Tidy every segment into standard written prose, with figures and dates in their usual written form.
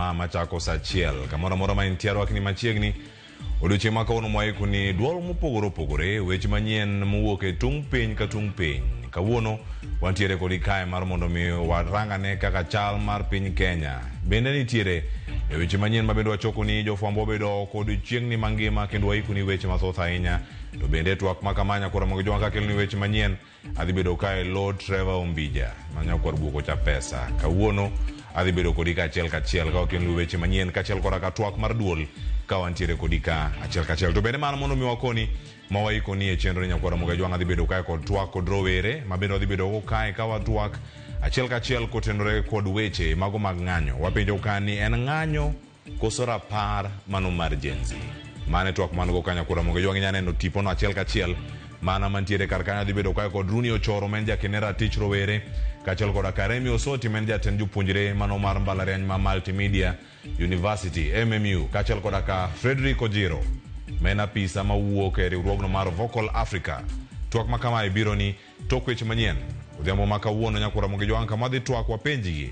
Ijumaa machako saa achiel. Kamoro amora ma intie arwakni machiegni. Odiochieng' ma kawuono mwaiko ni duol mopogore opogore, weche manyien mowuok e tung' piny ka tung' piny. Kawuono wantiere kodi kae mar mondo mi warangane kaka chal mar piny Kenya. Bende nitiere e weche manyien ma bende wachoko ni jofwambo obedo oko odiochieng'ni mangima kendo waiko ni weche mathoth ahinya. To bende twak ma kama nyakora mogo jowang' kakelo ni weche manyien Adhi bedo kae Lord Trevor Ombija ma nyakwar guok cha pesa. Kawuono adhi bedo kodi ka achiel kachiel ka wakelonu weche manyien kaachiel koda ka twak mar duol ka wantiere kodi ka achiel kachiel. To bende mano mondo mi wakoni ma waikoni e chenro ni nyakwar Ramogi Ajwang' adhi bedo kae kod twak kod rowere ma bende wadhi bedo go kae ka watwak achiel kachiel kotenore kod weche mago mag ng'anyo. Wapenjo ka ni en ng'anyo Koso rapar mano mar Gen Z? Mano e twak man go kanyo kura mogo jwang' inya neno tipo no achiel kachiel mana mantiere kar kanyo dhi bedo kae kod Rooney Ochoro ma en jakene ratich rowere kaachiel koda Karemi Osoti ma en jatend jopuonjre mano mar mbalariany ma Multimedia University MMU kaachiel koda ka Frederick Ojiro ma en apisa mawuok e riwruogno mar Vocal Africa. Twak ma kamae biro ni Tok weche manyien odhiambo ma kawuono nyakwar Ramogi Jowang' kama wadhi twak wapenjgi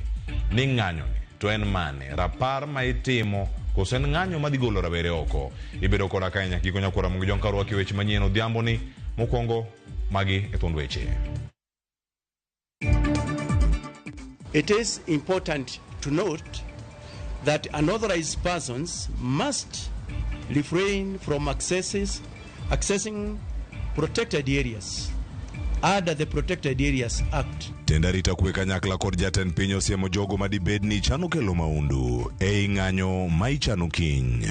ni ng'anyo ni to en mane? Rapar ma itimo koso en ng'anyo madhi golo rawere oko? Ibedo koda kae nyaka giko nyakwar Ramogi Jowang' ka rwaki weche manyien odhiambo ni mokwongo magi e thuond weche. It is important to note that unauthorized persons must refrain from accesses, accessing protected areas under the Protected Areas Act. Tend arita kwe kanyakla kod jatend piny osiemo jogo ma dibed ni chano kelo maundu ei ng'anyo ma ichano kiny.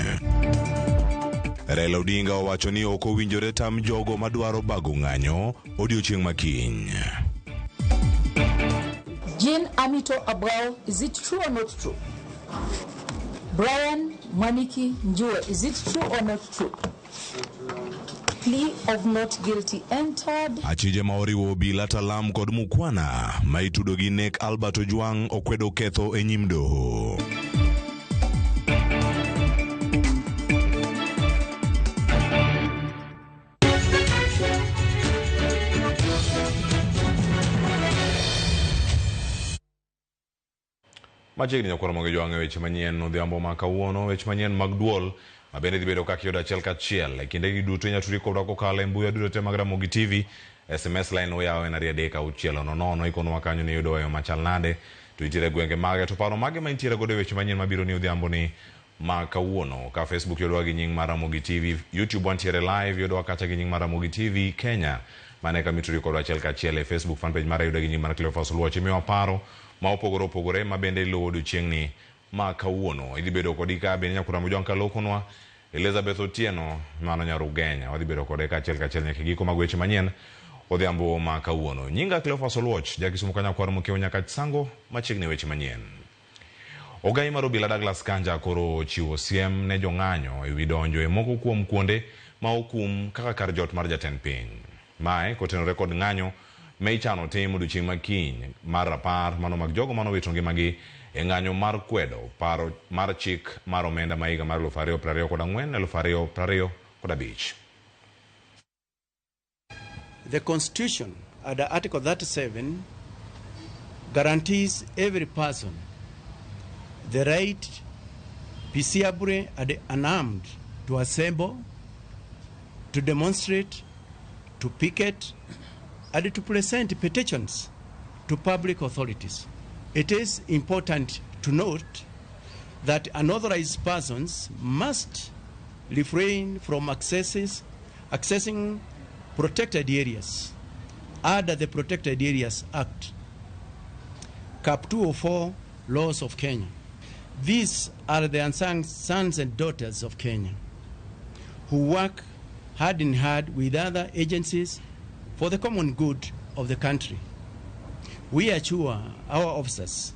Raila Odinga owacho ni ok owinjore tam jogo madwaro bago ng'anyo odiochieng' ma kiny. Jean Amito Abrao, is it true or not true? Brian Mwaniki Njue, is it true or not true? Plea of not guilty entered. Achije ma oriwo obila Talam kod Mukwana ma itudo gi nek Albert Ojwang okwedo ketho e nyim doho. Machiegni nyakwar Ramogi Jwang' e weche manyien odhiambo ma kawuono, weche manyien mag duol ma bende dhi bedo kaka iyudo achiel kachiel. E kindegi duto inyalo tudri kodwa kokalo e mbui duto te mag Ramogi TV. SMS line oyaw en 23600 ikonwa kanyo ni iyudo e machal nade to intiere e gwenge mage to paro mage ma intiere godo e weche manyien mabiro ni odhiambo ni ma kawuono. Ka Facebook yudowa gi nying mar Ramogi TV, YouTube wantiere live yudowa kacha gi nying mar Ramogi TV Kenya. Mano e kama itudri kodwa achiel kachiel e Facebook fanpage mara yuda gi nying mar Cleophas Oluoch. Imiwa paro ma opogore opogore ma bende iluwo odiochieng'ni ma kawuono. Idhi bedo kodi ka bende Nyakwar Ramogi Jwang' Kalokonwa, Elizabeth Otieno, mano nyar Ugenya. Wadhi bedo kode kaachiel kachiel nyaka e giko mag weche manyien odhiambo ma kawuono. Nyinga Cleophas Oluoch, ja Kisumu ka Nyakwar Mokiewo Nyakach Sango, machiegni weche manyien. Ogai mar obila Douglas Kanja koro ochiwo siem ne jong'anyo ewi donjo e moko kuom kuonde ma okum kaka kar jot mar jatend piny. Mae kotenore kod ng'anyo ma ichano tim odiochieng' ma kiny mar rapar mano mag jogo mane owito ngimagi e ng'anyo mar kwedo paro mar chik mar omenda ma higa mar 2024 2025. The Constitution, under Article 37, guarantees every person the right, peaceably and unarmed, to assemble, to demonstrate, to picket, and to present petitions to public authorities. It is important to note that unauthorized persons must refrain from accesses, accessing protected areas under the Protected Areas Act, Cap 204 Laws of Kenya. These are the unsung sons and daughters of Kenya who work hand in hand with other agencies for the common good of the country. We assure our officers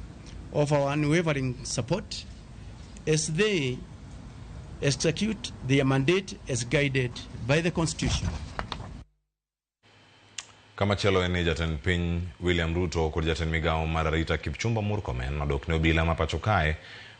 of our unwavering support as they execute their mandate as guided by the Constitution. Kamachielo en ni jatend piny William Ruto kod jatend migawo mar arita Kipchumba Murkomen odok ne obila ma pacho kae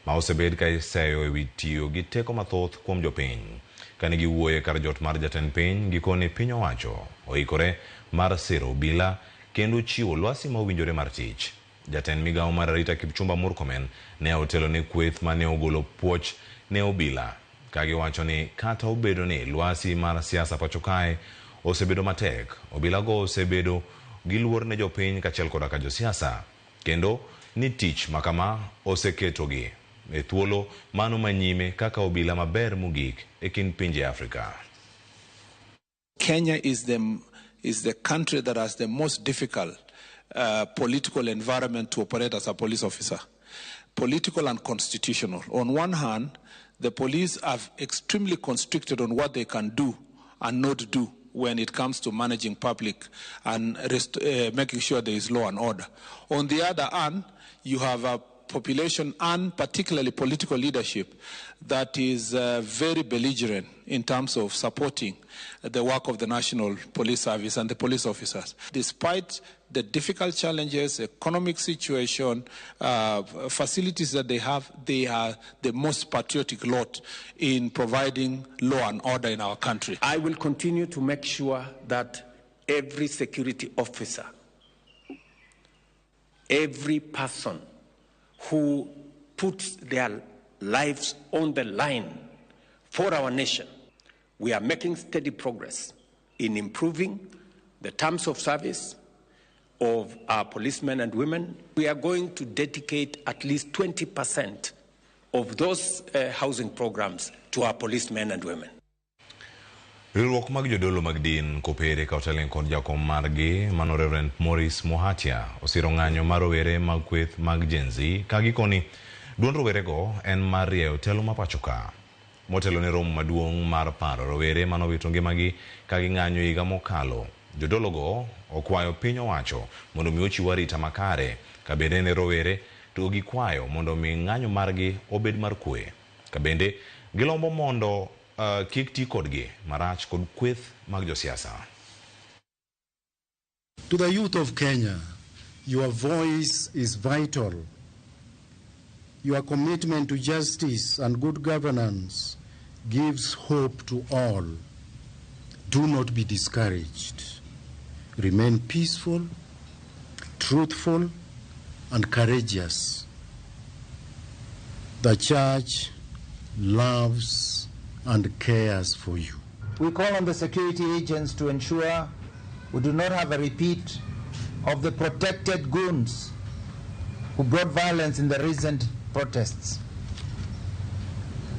ma osebed ka iseyo ewi tiyo gi teko mathoth kuom jopiny. Kane giwuoyo e kar jot mar jatend piny, gikone piny owacho oikore mar siro obila kendo chiwo lwasi ma owinjore mar tich. Jatend migawo mar arita Kipchumba Murkomen ne otelo ne kweth mane ogolo puoch ne obila ka giwacho ni kata obedo ni lwasi mar siasa pacho kae osebedo matek, obilago osebedo gi luor ne jopiny kaachiel koda ka josiasa, kendo ni tich makama oseketogi e thuolo mano manyime kaka obila maber mogik e kind pinje Afrika. Kenya is the country that has the most difficult political environment to operate as a police officer. Political and constitutional. On one hand, the police are extremely constricted on what they can do and not do when it comes to managing public and making sure there is law and order. On the other hand, you have a population and particularly political leadership that is very belligerent in terms of supporting the work of the National Police Service and the police officers. Despite the difficult challenges, economic situation, facilities that they have, they are the most patriotic lot in providing law and order in our country. I will continue to make sure that every security officer, every person who puts their lives on the line for our nation, we are making steady progress in improving the terms of service of our policemen and women. We are going to dedicate at least 20% of those housing programs to our policemen and women. Riwruok mag jodolo mag din kopere ka otelne kod jakom margi mano Reverend Maurice Muhatia osiro ng'anyo mar rowere mag kweth mag Gen Z ka gikoni duond rowerego en mar rieyo telo ma pacho ka. Motelo ne romo maduong' mar paro rowere manowito ngimagi ka ging'anyo higa mokalo. Jodologo okwayo piny owacho mondo mi ochiw arita makare ka bende ne rowere to gikwayo mondo mi ng'anyo margi obed mar kwe. Ka bende gilombo mondo kik ti kodgi marach kod kweth mag josiasa. To the youth of Kenya, your voice is vital. Your commitment to justice and good governance gives hope to all. Do not be discouraged. Remain peaceful, truthful, and courageous. The church loves and cares for you. We call on the security agents to ensure we do not have a repeat of the protected goons who brought violence in the recent protests.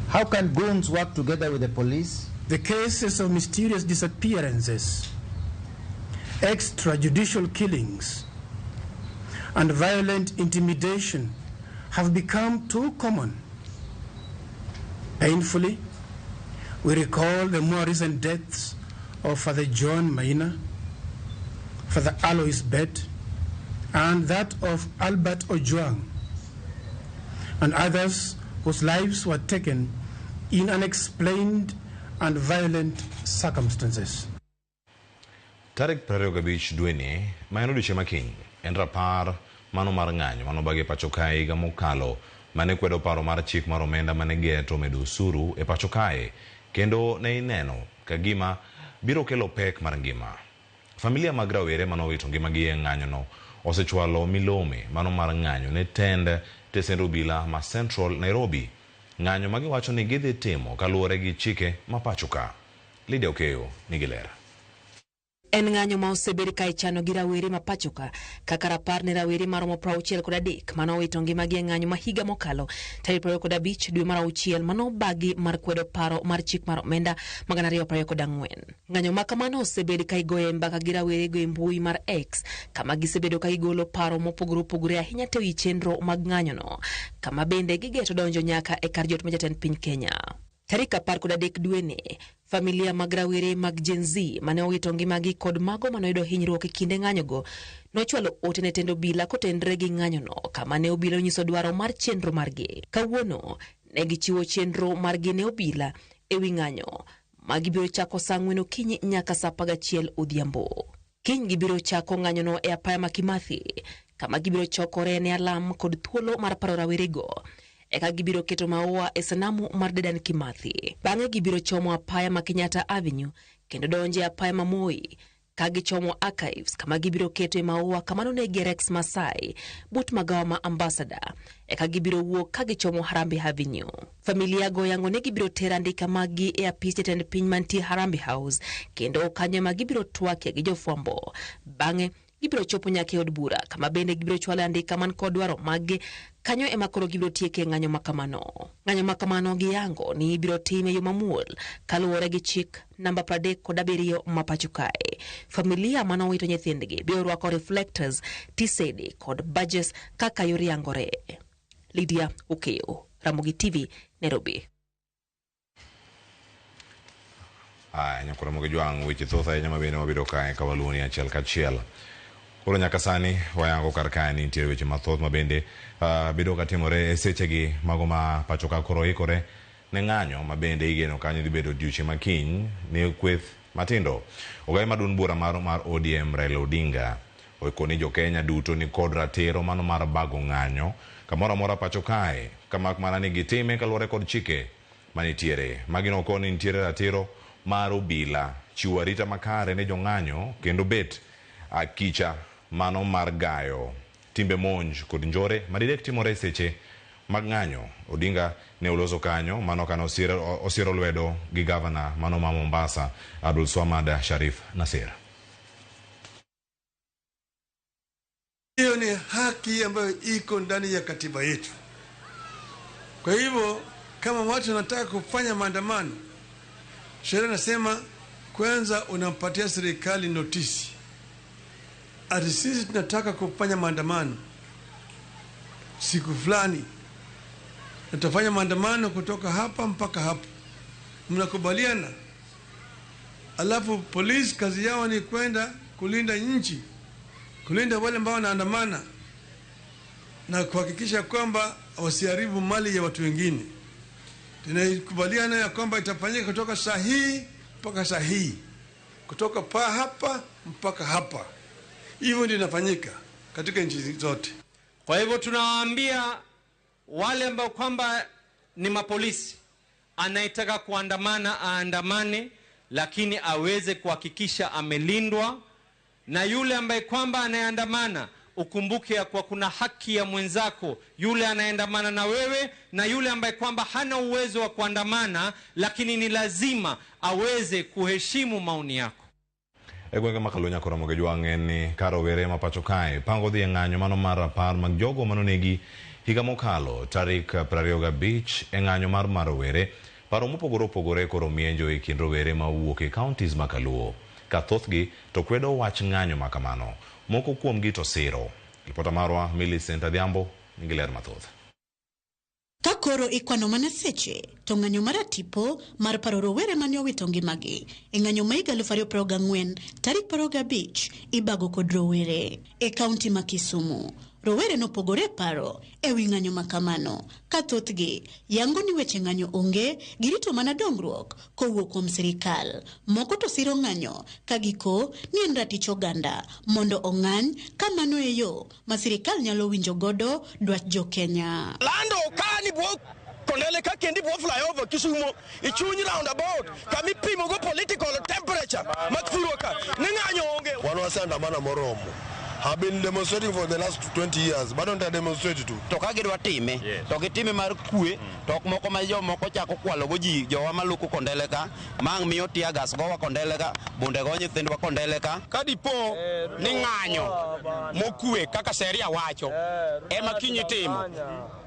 How can goons work together with the police? The cases of mysterious disappearances, extrajudicial killings, and violent intimidation have become too common. Painfully, we recall the more recent deaths of Father John Maina, Father Alois Bett, and that of Albert Ojwang, and others whose lives were taken in unexplained and violent circumstances. Tarik 25 dweni ma en odiechieng' ma kiny en rapar mano mar ng'anyo manobagi e pacho kae higa mokalo mane kwedo paro mar chik mar omenda mane geto medo osuru e pacho kae kendo ne ineno ka gima biro kelo pek mar ngima. Familia mag rawere manowito ngimagi e ng'anyono osechwalo milome mano mar ng'anyo ne tend tesend obila ma Central Nairobi. Ng'anyo ma giwacho ni gidhi timo kaluwore gi chike ma pacho ka. Lydia Okeyo nigi ler. En ng'anyo ma osebed ka ichano gi rawere ma pacho ka kaka rapar ne rawere maromo 63 manowito ngimagi e ng'anyo ma higa mokalo tarik 25 dwe mar auchiel manobagi mar kwedo paro mar chik mar omenda ma 2024. Ng'anyo ma kamano osebed ka igoyo e mbaka gi rawerego e mbui mar X kama gisebedo ka gigolo paro mopogore opogore ahinya te wi chenro mag ng'anyono kama bende gigeto donjo nyaka e kar jot ma jatend piny Kenya. Tarik 13 dweni, familia mag rawere mag Gen Z mane owito ngimagi kod mago mane oyudo hinyruok e kinde ng'anyogo nochwalo ote ne tend obila kotenre gi ng'anyono kama ne obila onyiso dwaro mar chenro margi. Kawuono ne gichiwo chenro margi ne obila e wi ng'anyo ma gibiro chako saa 4 okinyi nyaka saa 11 odhiambo. Kiny gibiro chako ng'anyono e apaya ma Kimathi kama gibiro chokore ne alam kod thuolo mar paro rawerego. Eka gibiro keto maua e sanamu mar Dedan Kimathi. Bang'e gibiro chomo apaya ma Kenyatta Avenue kendo donjo e apaya ma Moi Ka gichomo Archives kama gibiro ketoe maua kama nonegie Rex Masai but magawa ma Ambassador, eka gibiro wuok ka gichomo Harambee Avenue. Familia go yango ni gibiro tero andika maggi e apis jatend piny mantie Harambee House kendo kanyo ema gibiro twakie gi jofwambo. Bang'e gibiro chopo nyaka e od bura kama bende gibiro chwalo andika man kod dwaro maggi. Kanyo ema koro gibiro tieke ng'anyo makamano. Ng'anyo makamano giyango ni ibiro tim e yo mamuol kaluwore gi chik namba 37 ma pacho kae. Familia manowito nyithindgi biro rwako reflectors, tisede kod badges kaka yor yangore. Lydia Okeyo, Ramogi TV, Nairobi. Aya, nyakoro mogi jwang' weche thoth ahinya ma bende wabiro kae ka waluwoni achiel kachiel. Koro nyaka sani wayango kar kae ni nitiere weche mathoth ma bende bedo ka timore e sechegi mago ma pacho ka koro ikore ne ng'anyo ma bende igeno kanyo dhi bedo odiochieng' ma kiny ne kweth matindo. Ogai mar duond bura mar ODM Raila Odinga oikoni jo Kenya duto ni kod ratiro mano mar bago ng'anyo kamoro amora pacho kae kamak mana ni gitime kaluwore kod chike manitiere. Magi nokoni nitiere ratiro mar obila chiwo arita makare ne jong'anyo kendo bet akicha mano mar gayo timbe monj kod njore madidek timore e seche mag ng'anyo. Odinga ne oloso kanyo mano kane osiro lwedo gi gavana mano ma Mombasa Abdulswamad Sharif Nasir. Hiyo ni haki ambayo iko ndani ya katiba yetu. Kwa hivyo kama watu wanataka kufanya maandamano, sheria nasema kwanza unampatia serikali notisi ati sisi tunataka kufanya maandamano siku fulani, tutafanya maandamano kutoka hapa mpaka hapa, mnakubaliana? Alafu polisi kazi yao ni kwenda kulinda nchi, kulinda wale ambao wanaandamana na kuhakikisha kwamba wasiharibu mali ya watu wengine. Tunakubaliana ya kwamba itafanyika kutoka saa hii mpaka saa hii, kutoka pa hapa mpaka hapa. Hivyo ndio inafanyika katika nchi zote. Kwa hivyo tunawaambia wale ambao kwamba ni mapolisi, anayetaka kuandamana aandamane, lakini aweze kuhakikisha amelindwa. Na yule ambaye kwamba anayeandamana, ukumbuke ya kuwa kuna haki ya mwenzako, yule anayeandamana na wewe, na yule ambaye kwamba hana uwezo wa kuandamana, lakini ni lazima aweze kuheshimu maoni yako. E gwenge ma Kaluo nyaka Ramogi Jwang' en ni ka rowere ma pacho kae pango dhi e ng'anyo mano mar rapar mag jogo manonegi higa mokalo tarik 25 e ng'anyo mar rowere. Paro mopogore opogore koro mienjo e kind rowere ma owuok e counties ma Kaluo, ka thothgi to kwedo wach ng'anyo ma kamano, moko kuomgi to siro. Ripota marwa Millicent Adhiambo nigi ler mathoth. Ka koro ikwano mana seche, to ng'anyo mar atipo mar paro rowere mane owito ngimagi e ng'anyo ma higa 2024 tarik 25 ibago kod rowere. E kaunti ma Kisumu, rowere nopogore paro e wi ng'anyo ma kamano, ka thothgi yango ni weche ng'anyo onge, girito mana dongruok kowuok kuom sirikal. Moko to siro ng'anyo ka giko ni en ratich oganda mondo ong'any ka mano e yo ma sirikal nyalo winjo godo dwach jo Kenya. Lando kani bwo Kondele ka kendi bwo flyover Kisumo ichuny roundabout kami pimo go political temperature makthurwa ka ni ng'anyo onge. Wan waseandamana moromo. Have been demonstrating for the last 20 years. Bado nita demonstrate tu. To ka gidwa time, to gitime mar kwe, to ok moko ma jomoko chako kwalo go ji, jowa maluko Kondele ka, mang' miyo tear gas gowa Kondele ka, bunde go nyithindwa Kondele ka. Ka dipo ni ng'anyo mokwe kaka sheria wacho, ema kiny itimo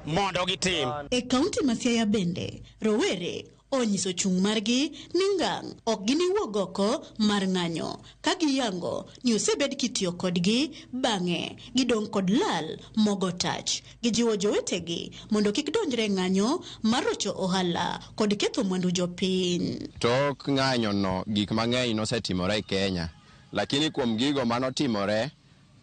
mondo gitim. E kaunti ma Siaya bende, rowere onyiso chung' margi ni ngang' ok giniwuog oko mar ng'anyo ka giyango ni osebed kitiyo kodgi, bang'e gidong' kod lal mogo tach. Gijiwo jowetegi mondo kik donjre e ng'anyo mar rocho ohala kod ketho mwandu jopiny. Tok ng'anyo no, gik mang'eny nosetimore e Kenya, lakini kuom gigo manotimore,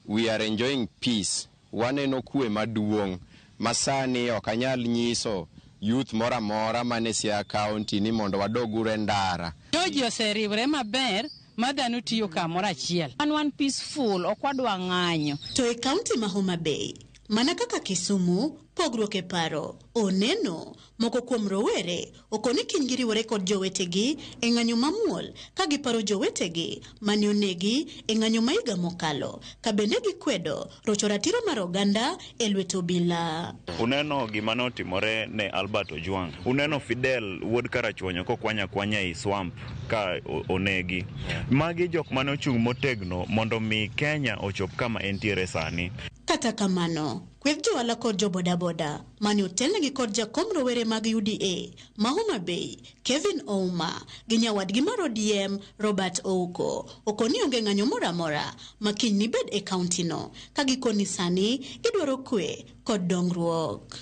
we are enjoying peace. Waneno kwe maduong' ma sani ok anyal nyiso youth moro amora mane Siaya County ni mondo wadog uru e ndara. To ji oseriwre maber ma dhano tiyo kamoro achiel. Wan wan peaceful, ok wadwa ng'anyo. To e kaunti ma Homa Bay, Mana kaka Kisumu, pogruok e paro oneno. Moko kuom rowere okoni kiny giriwore kod jowetegi e ng'anyo mamuol ka giparo jowetegi mane onegi e ng'anyo ma higa mokalo, ka bende gikwedo rocho ratiro mar oganda e lwet obila. Uneno gima notimore ne Albert Ojwang. Uneno Fidel wuod Karachuonyo kokwanya kwanya ei swamp ka onegi. Magi jok mane ochung' motegno mondo mi Kenya ochop kama entiere sani. Kata kamano, kweth johala kod jo bodaboda mane otelnegi kod jakom rowere mag UDA ma Homa Bay, Kevin Ouma, gi nyawadgi mar ODM Robert Ouko, okoni onge ng'anyo moro amora ma kiny nibed e kauntino, ka gikoni sani gidwaro kwe kod dongruok.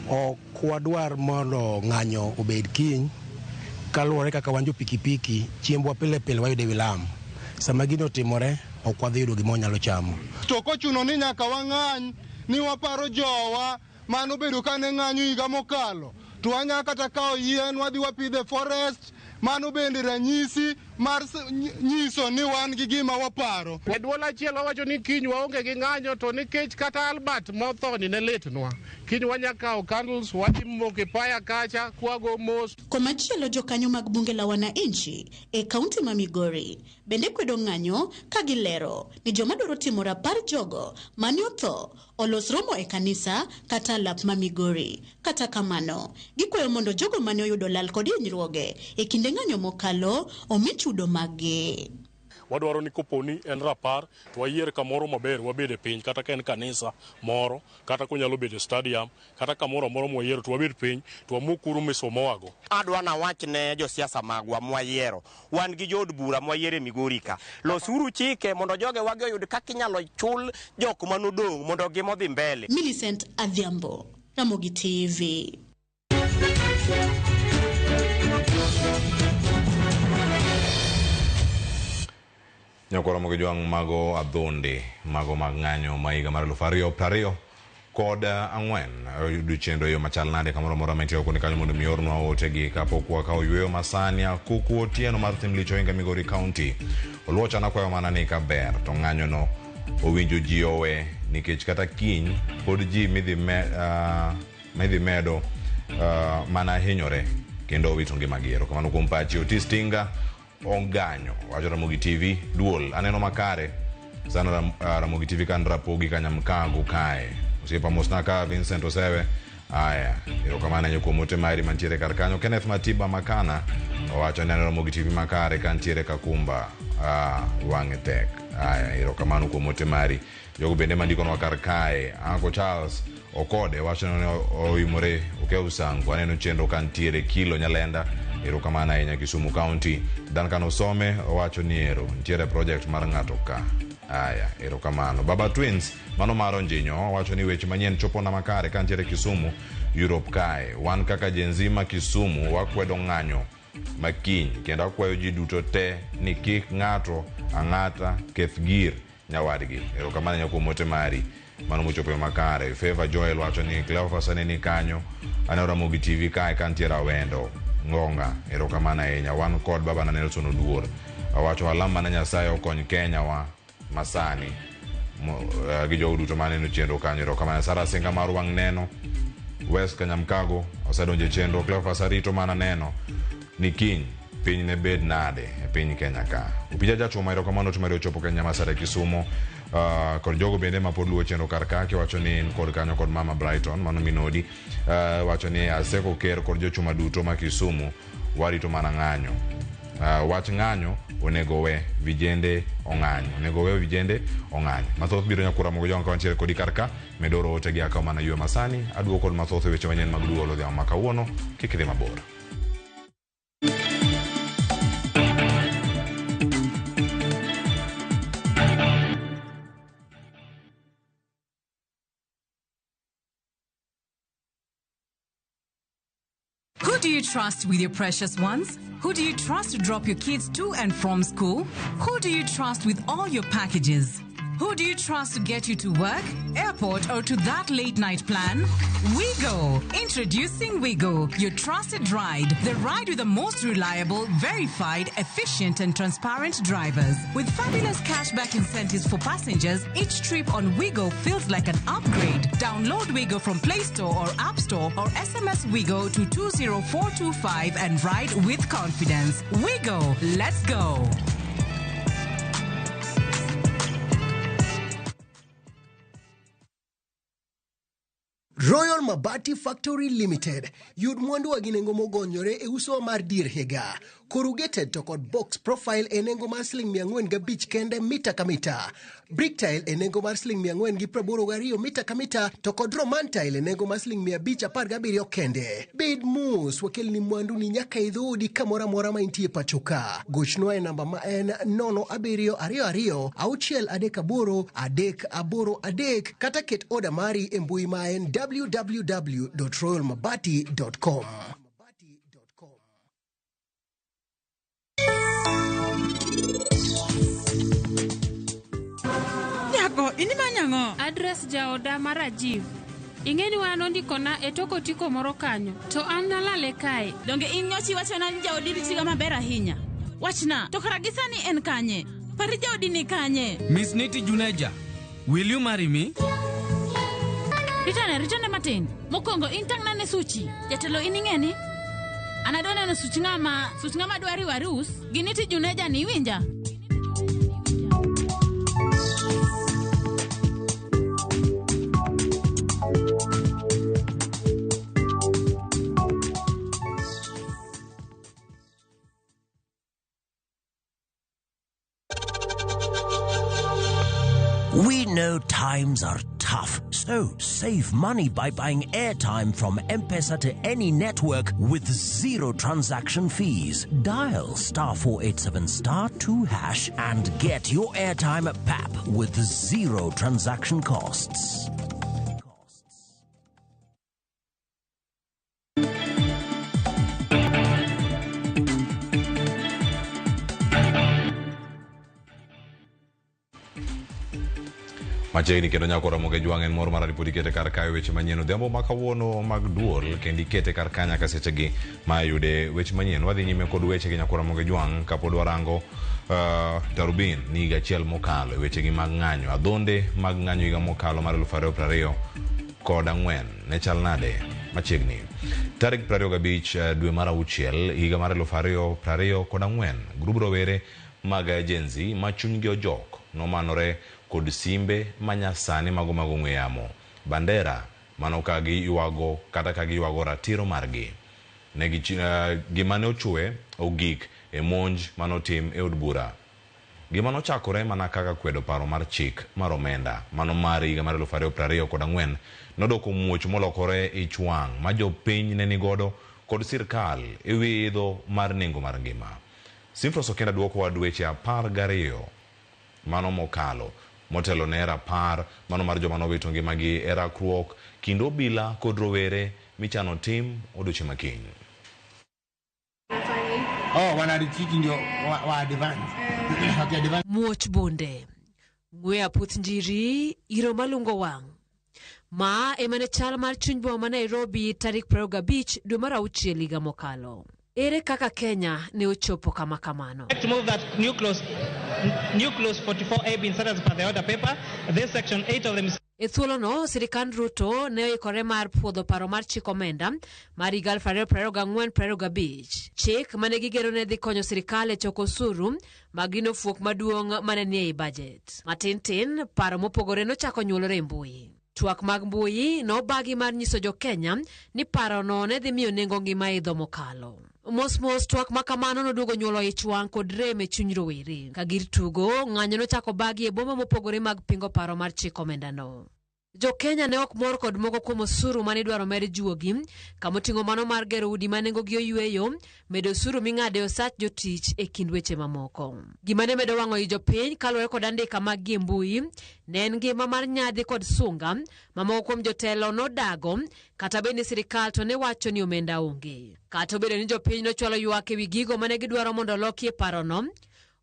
Ok wadwar mondo ng'anyo obed kiny, kaluwore kaka wan jo pikipiki, chiembwa pile pile wayudo e wi lam. Sama gino otimore, ok wadhi yudo gima wanyalo chamo. To kochuno ni nyaka wang'any ni waparo jowa mano bedo kane ng'anyo higa mokalo, to wanya kata kawo yien wadhi wapidhe forest, mano bende ranyisi mar nyiso ni wan gi gima waparo. E duol achiel wawacho ni kiny waonge gi ng'anyo, to nikech kata Albert mothoni ne litnwa, kiny wanya kawo candles wadhi moko e paya kacha kwago mos. Komachielo, jokanyo mag bunge la wananchi e kaunti ma Migori bende kwedo ng'anyo ka gilero ni joma dwaro timo rapar jogo mane otho olos romo e kanisa kata lap ma Migori. Kata kamano, gikwayo mondo jogo mane oyudo lal kod hinyruoge e kinde ng'anyo mokalo omi chudo maggi. Wadwaro ni koponi en rapar to wayier kamoro maber wabed e piny, kata ka en kanisa moro, kata konyalo bedo e stadium, kata kamoro amora mwayiero to wabed piny to wamok uru misomowago. Adwa nawach ne josiasa magwa mwayiero, wan gi jood bura mwayiero e Migori ka, losuru chike mondo joge wagi oyud kaka inyalo chul jok manodong' mondo gimodhi mbele. Millicent Adhiambo, Ramogi TV. Nyakwa Ramogi Jwang' mago adhonde mago mag ng'anyo ma higa mar 2024 oyudo chenro yo machal nade kamoro amora mantie kuonde kanyo mondo mi ornwa otegi kapok wakawo yweyo masani. Akuku Otieno mar Thimlich Ohinga Migori County Oluocha nakwayo mana ni kaber to ng'anyo no owinjo ji owe, nikech kata kiny pod ji midhi medo mana hinyore kendo owito ngimagi. Erokamano kuom pachi. Otis Tinga Onganyo wacho Ramogi TV duol aneno makare sana. Ramogi TV kan Rapogi Kanyamkago kae osiepa mosna ka Vincent Osewe. Aya, erokamano ahinya kuom ote mari mantiere kar kanyo. Kenneth Matiba Makana owacho ni aneno Ramogi TV makare kantiere Kakumba, wang'e tek. Aya, erokamano kuom ote mari. Jogo bende mandikonwa kar kae, Uncle Charles Okode wacho ni oimore okew sangu aneno chenro kantiere Kilo Nyalenda. Erokamano ahinya Kisumu County. Duncan Osome owacho ni ero nitiere project mar ng'ato ka. Aya, erokamano. Baba Twins mano mar Onjinyo owacho ni weche manyien chopo na makare kantiere Kisumu Europe kae. Wan kaka Gen Z ma Kisumu wakwedo ng'anyo makiny kendo akwayo ji duto te ni kik ng'ato ang'ata keth gir nyawadgi. Erokamano ahinya kuom ote mari. Mano mochopo makare. Favor Joel wacho ni Cleophas aneni kanyo, aneno Ramogi TV kae kantiere Awendo Ngonga. Erokamano ahinya. Wan kod baba na Nelson Oduor owacho alam mana Nyasaye okony Kenya wa masani gi jogo duto maneno chenro kanyo. Erokamano. Sara Singa mar wang' neno West Kanyamkago osedonjo e chenro. Cleophas arito mana neno ni kiny piny ne bed nade e piny Kenya ka. Opija Jachuma erokamano ote mari ochopo Kenya Masara Kisumu. Kod jogo bende ma pod luwo chenro kar ka kiwacho ni in kod kanyo kod Mama Brighton mano minodi wacho ni aseko ker kod jochuma duto ma Kisumu warito mana ng'anyo. Wach ng'anyo onego we vijende ong'any, onego we vijende ong'any. Mathoth biro nyakura mogo jong ka wantiere kodi kar ka medoro ote gi akaw mana ywe masani aduogo kod mathoth e weche manyien mag duol odhiambo ma kawuono. Kik idhi mabor. Who do you trust with your precious ones? Who do you trust to drop your kids to and from school? Who do you trust with all your packages? Who do you trust to get you to work, airport, or to that late night plan? WeGo! Introducing WeGo, your trusted ride. The ride with the most reliable, verified, efficient, and transparent drivers. With fabulous cashback incentives for passengers, each trip on WeGo feels like an upgrade. Download WeGo from Play Store or App Store or SMS WeGo to 20425 and ride with confidence. WeGo! Let's go! Royal Mabati Factory Limited yud mwandu gi nengo mogonyore e uso mar dier higa. Corrugated to kod box profile e nengo mar siling 405 kende mita ka mita. Brick tile e nengo mar siling 482 mita ka mita to kod Roman tile e nengo mar siling 517 kende. Bed mos wakelni mwandu ni nyaka e dhoodi kamoro amora ma intie pacho ka. Gochnwa e namba ma en 0722 638 383 kata ket oda mari e mbui ma en www.royalmabati.com. Nyako, in imanyo ang'o? Adres jaoda mar Rajiv. Ing'e ni wan ondikona e tok otiko moro kanyo, to an nalale kae. Donge in nyocha iwachona ni jaodi ritiga maber ahinya? Wachna, to kara gi sani en kanye? Pari jaodi ni kanye? Miss Niti Juneja, will you marry me? Ritane, ritane matin. Mokwongo in tang'na ne suchi. Jatelo in ing'e ni? An adwa neno such ng'ama, such ng'ama dwa riwo arus gi Niti Juneja ni iwinja? We know times are tough, so save money by buying airtime from M-Pesa to any network with zero transaction fees. Dial star 487 star 2 hash and get your airtime at PAP with zero transaction costs. Machiegni kendo nyako Ramogi Jwang' en mor mar ripodi kete kar kae weche manyien odhiambo ma kawuono mag duol kendo ikete kar ka nyaka sechegi ma yude weche manyien. Wadhi nyime kod weche gi nyako Ramogi Jwang' kapod warango Darubin ni higa achiel mokalo e wechegi mag ng'anyo. Adhonde mag ng'anyo higa mokalo mar 2024 ne chal nade machiegni. Tarik 25 dwe mar auchiel higa mar 2024 grub rowere mag Gen Z ma chunygi ojok nomanore kod simbe manyasani mago mag ong'we yamo, bandera mano ka giywago kata ka giywago ratiro margi. Gima ne ochwe ogik e monj manotim e od bura. Gima nochakore mana kaka kwedo paro mar chik mar omenda mano mar higa mar 2024 nodoko muoch molokore ich wang' ma jopiny ne nigodo kod sirkal e wi idho mar nengo mar ngima. Simfros Okenda duokowa dweche 12 mano mokalo motelo ne rapar mano mar joma nowito ngimagi e rakruok kind obila kod rowere michano tim odiochieng' makiny. Oh, wanarichiki ndio wa advance. Waki advance. Muoch bunde, ng'we aputh njiri, iro malungo wang'. Ma ema ne chal mar chuny boma ma Nairobi tarik 25 dwe mar auchiel higa mokalo. Ere kaka Kenya ne ochopo kama kamano? To move that new clause 44A be inserted as per the order paper. This section 8 of the E thuolono, sirikand Ruto ne oikore mar puodho paro mar chik omenda mar higa 2024-2025. Chik mane gigeno ne dhi konyo sirikal e choko osuru mag gino fuok maduong' mane nie ei bajet. Matin tin, paro mopogore nochako nyuolore e mbui. Twak mag mbui nobagi mar nyiso jo-Kenya ni parono ne dhi miyo nengo ngima idho mokalo. Mos mos twak ma kamano noduogo nyuolo ich wang' kod rem e chuny rowere. Ka gir tugo, ng'anyo nochako bagi e boma mopogore mag pingo paro mar chik omendano. Jo-Kenya ne ok mor kod moko kuom osuru mane idwaro med juogi, kamoting'o mano mar gero udi ma nengogi oyweyo, medo osuru ming'ado e osach jotich e kind weche mamoko. Gima ne medo wang'o i jopiny kaluwore kod andika maggi e mbui, ne en ngima mar nyadhi kod sunga ma moko kuom jotelo nodago kata bed ni sirikal to ne wacho ni omenda onge. Kata obedo ni jopiny nochwalo ywak ewi gigo mane gidwaro mondo oloki e parono,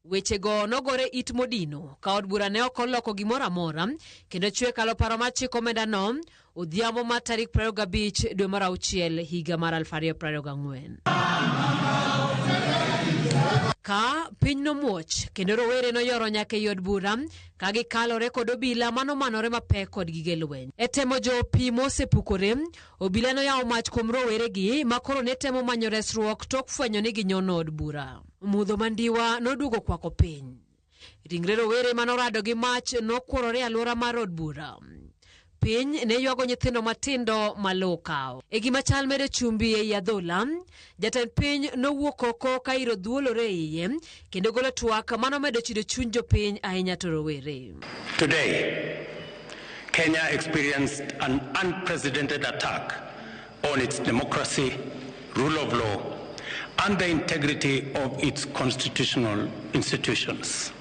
Wechego nogore it modino ka od bura ne ok oloko gimoro amora kendo chwe kalo paro mar chik omendano odhiambo mar tarik 25 dwe mar auchiel higa mar 2024. Ka piny nomuoch kendo rowere noyoro nyaka ei od bura ka gikalore kod obila manomanore mapek kod gige lweny. E temo jo pi mosepukore, obila noyawo mach kuom roweregi ma koro ne temo manyo resruok tok fwenyo ni ginyono od bura. Mudho mandiwa noduogo kwako piny. Ringre rowere manorado gi mach nokuorore e alwora mar od bura. Piny ne ywago nyithindo matindo ma lowo okawo. E gima chal medo chumbi ei adhola, jatend piny nowuok oko ka iro dhuolore e iye kendo golo twak manomedo chido chuny jopiny ahinya to rowere. Today, Kenya experienced an unprecedented attack on its democracy, rule of law, and the integrity of its constitutional institutions.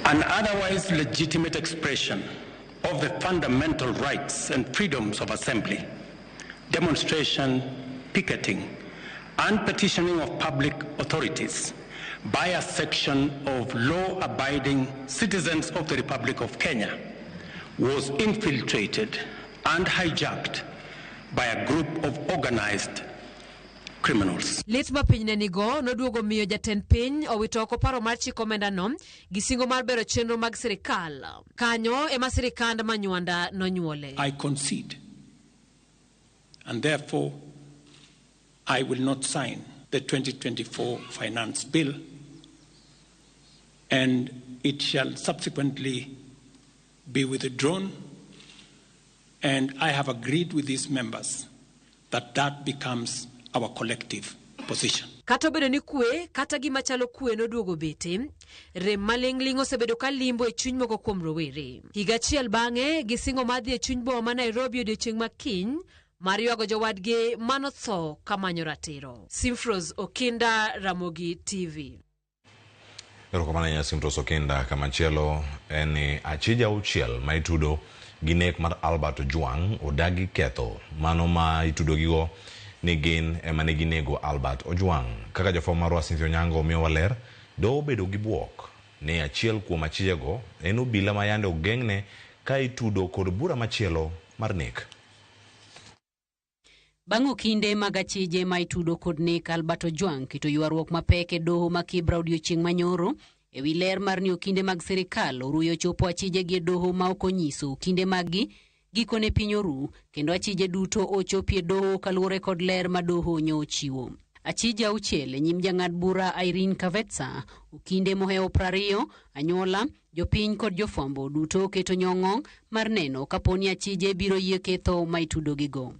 An otherwise legitimate expression of the fundamental rights and freedoms of assembly, demonstration, picketing, and petitioning of public authorities by a section of law-abiding citizens of the Republic of Kenya was infiltrated and hijacked by a group of organized criminals. Lit ma piny ne nigo noduogo miyo jatend piny owito oko paro mar chiko omendano gi singo mar bero chenro mag sirikal. Kanyo ema sirikand Manywanda nonyuole. I concede, and therefore I will not sign the 2024 Finance Bill, and it shall subsequently be withdrawn, and I have agreed with these members that that becomes our collective position. Kata obedo ni kwe kata gima chalo kwe noduogo bete, rem maling'ling' osebedo ka limbo e chuny moko kuom rowere. Higa achiel bang'e, gisingo mar dhi e chuny boma ma Nairobi odiochieng' ma kiny mar ywago jowadgi manotho kamanyo ratiro. Simfros Okinda, Ramogi TV. Erokamano ahinya Simfros Okinda. Kamachielo en ni achije auchiel ma itudo gi nek mar Albert Ojwang odagi ketho mano ma itudo gigo ni gin ema ne ginego Albert Ojwang. Kaka jafwambo marwa Cynthia Onyango miyowa ler, doho obedo gi bwok ni achiel kuom achijego en obila ma yande ogeng'ne ka itudo kod bura machielo mar nek. Bang' okinde mag achije ma itudo kod nek Albert Ojwang keto ywaruok mapek e doho ma Kibra odiochieng' manyoro ewi ler mar ni okinde mag sirikal oruyo chopo achije gi e doho ma ok onyiso okinde maggi. Gikone piny oru kendo achije duto ochopi e doho kaluwore kod ler ma doho nyo ochiwo. Achije auchiel e nyim jang'ad bura Irene Kavetsa, okinde mohewo 20, anyuola, jopiny kod jofwambo duto oketo nyong'ong' mar neno kaponi achije biro yie ketho ma itudogigo.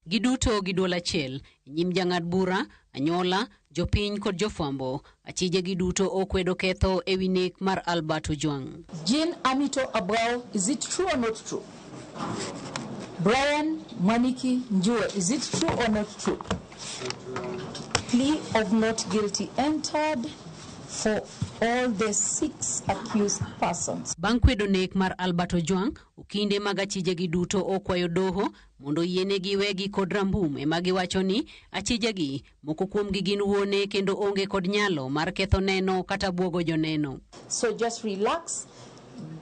Giduto gi duol achiel e nyim jang'ad bura, anyuola, jopiny kod jofwambo, achije gi duto okwedo ketho ewi nek mar Albert Ojwang. Jean Amito Abrao, is it true or not true? Brian Mwaniki Njue, is it true or not true? Plea of not guilty entered for all the 6 accused persons. Bang' kwedo nek mar Albert Ojwang, okinde mag achije gi duto okwayo doho mondo oyienegi wegi kod rambum ema giwacho ni achijegi moko kuomgi gin wuone kendo onge kod nyalo mar ketho neno kata buogo joneno. So just relax.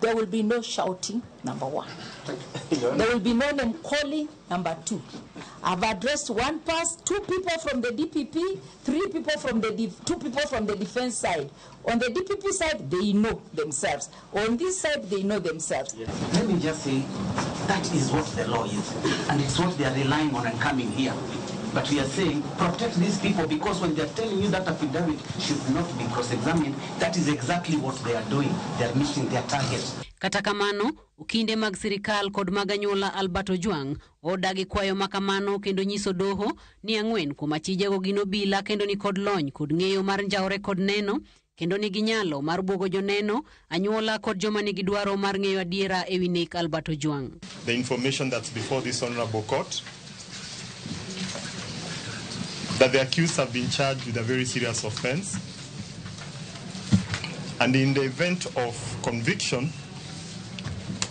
There will be no shouting, number 1. There will be no name calling, number 2. I've addressed one pass, 2 people from the DPP, 3 people from the 2 people from the defense side. On the DPP side, they know themselves. On this side, they know themselves. Yes. Let me just say, that is what the law is, and it's what they are relying on and coming here. But we are saying, protect these people, because when they are telling you that affidavit should not be cross-examined, that is exactly what they are doing. They are missing their target. Kata kamano, okinde mag sirikal kod mag anyuola Albert Ojwang odagi kwayo makamano kendo nyiso doho ni 4 kuom achijego gin obila kendo ni kod lony kod ng'eyo mar njawre kod neno kendo nigi nyalo mar buogo joneno, anyuola kod joma nigi dwaro mar ng'eyo adiera ewi nek Albert Ojwang. The information that's before this honorable court, that the accused have been charged with a very serious offense, and in the event of conviction,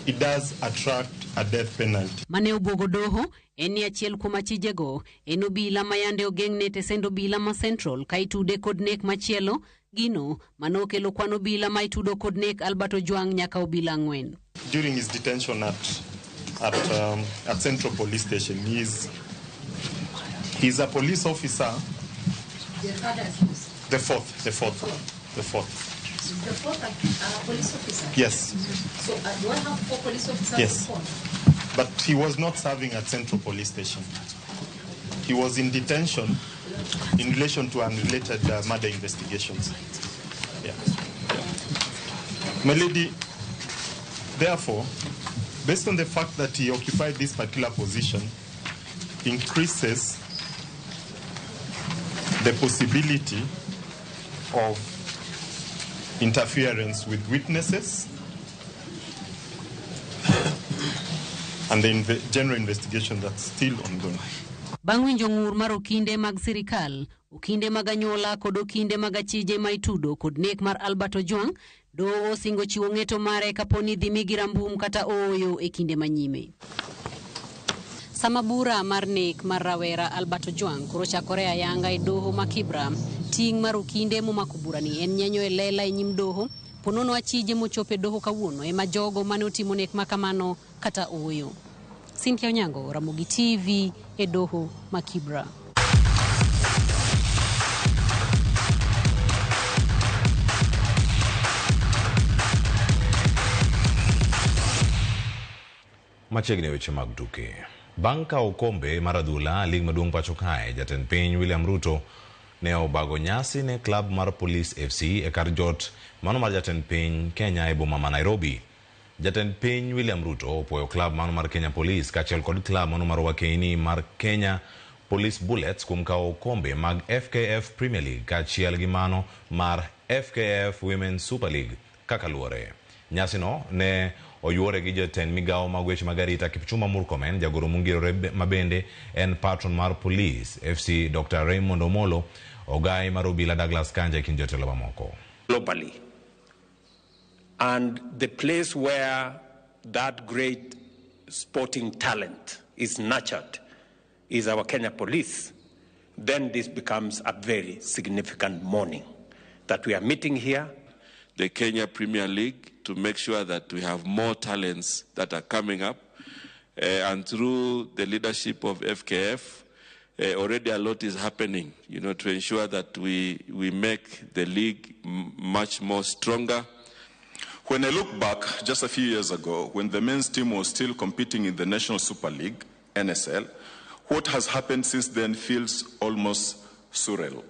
it does attract a death penalty. Mane obuogo doho en ni achiel kuom achijego en obila ma yande ogeng'ne tesend obila ma Central ka itude kod nek machielo, gino manokelo kwan obila ma itudo kod nek Albert Ojwang nyaka obila 4. During his detention at Central Police Station, he's a police officer. The third accused. The fourth. The fourth police officer? Yes. So do I have 4 police officers? Yes. But he was not serving at Central Police Station. He was in detention in relation to unrelated murder investigations. Yeah. My lady, therefore, based on the fact that he occupied this particular position, increases the possibility of interference with witnesses and the general investigation that's still ongoing. Bang' winjo ng'ur mar okinde mag sirikal, okinde mag anyuola kod okinde mag achije ma itudo kod nek mar Albert Ojwang, doho osingo chiwo ng'eto mare kaponi dhi migi rambum kata ooyo e kinde manyime. Sama bura mar nek mar rawera Albert Ojwang koro chakore ayanga e doho ma Kibra, ting' mar okinde momako burani en nyenyo e lela e nyim doho, ponono achije mochopo e doho kawuono ema jogo mane otimo nek makamano kata ooyo. Cynthia Onyango, Ramogi TV, e doho ma Kibra. Machiegni weche mag tuke. Bang' kawo okombe mar adhula lig maduong' pacho kae, jatend piny William Ruto ne obago nyasi ne klab mar Police FC e kar jot mano mar jatend piny Kenya e boma ma Nairobi. Jatend piny William Ruto opuoyo klab mano mar Kenya Police kaachiel kod klab mano mar wakeini mar Kenya Police Bullets kuom kawo okombe mag FKF Premier League kaachiel gi mano mar FKF Women's Super League kaka luwore. Nyasino ne oyuore gi jatend migawo mag weche mag arita Kipchumba Murkomen, jagoro mongirore mabende en patron mar Police FC Dr. Raymond Omolo, ogai mar obila Douglas Kanja e kind jotelo mamoko. Globally. And the place where that great sporting talent is nurtured is our Kenya Police. Then this becomes a very significant morning that we are meeting here. The Kenya Premier League, to make sure that we have more talents that are coming up. And through the leadership of FKF, already a lot is happening, you know, to ensure that we make the league much more stronger. When I look back just a few years ago, when the men's team was still competing in the National Super League, NSL, what has happened since then feels almost surreal.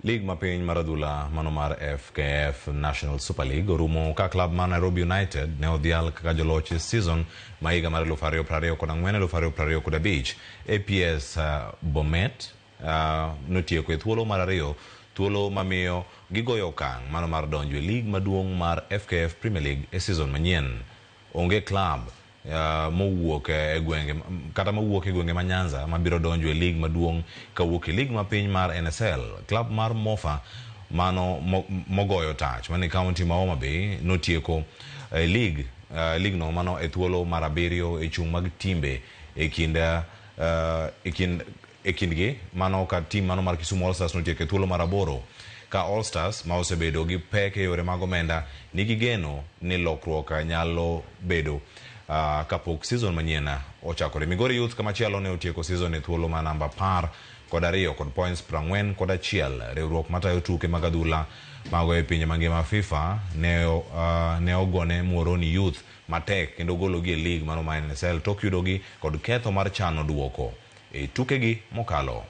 League mapiny mar adhula mano mar FKF National Super League orumo ka klab mar Nairobi United ne odhial kaka joloch e season ma higa mar 2024-2025. APS Bomet notieko e thuolo mar 2, thuolo mamiyo gigoyo okang' mano mar donjo e league maduong' mar FKF Premier League e season manyien. Onge klab mowuok e gwenge kata mowuok e gwenge ma Nyanza mabiro donjo e league maduong' kawuok e league mapiny mar NSL. Klab mar Mofa mano mogoyo tach mane county ma Homa Bay notieko league no mano e thuolo mar 7 e chung' mag timbe e kindgi mano ka tim mano mar Kisumu All Stars notieko e thuolo mar 8. Ka All Stars ma osebedo gi pek e yore mag omenda nigi geno ni lokruok nyalo bedo kapok season manyien ochakore. Migori Youth kamachielo ne otieko season e thuolo ma namba 12 kod points 41. Riwruok matayo tuke mag adhula mago e pinje mangima FIFA ne ogone Muhoroni Youth matek kendo gologi e league mano ma NSL tok yudogi kod ketho mar chano duoko e tukegi mokalo.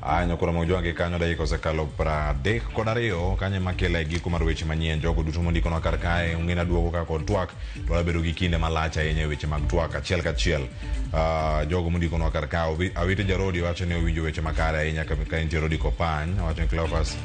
Anyo koro mojwangi kanyo dakika osekalo 32 kanyo makele e giko mar weche manyien. Jogo duto mondikonwa kar kae ong'ena duogo ka kod twak to wabedo gi kinde malach ahinya e weche mag twak achiel kachiel. Jogo mondikonwa kar kae, Awiti Jarodi wacho ni owinjo weche makare ahinya ka entie Rodi Kopany, wacho ni Cleophas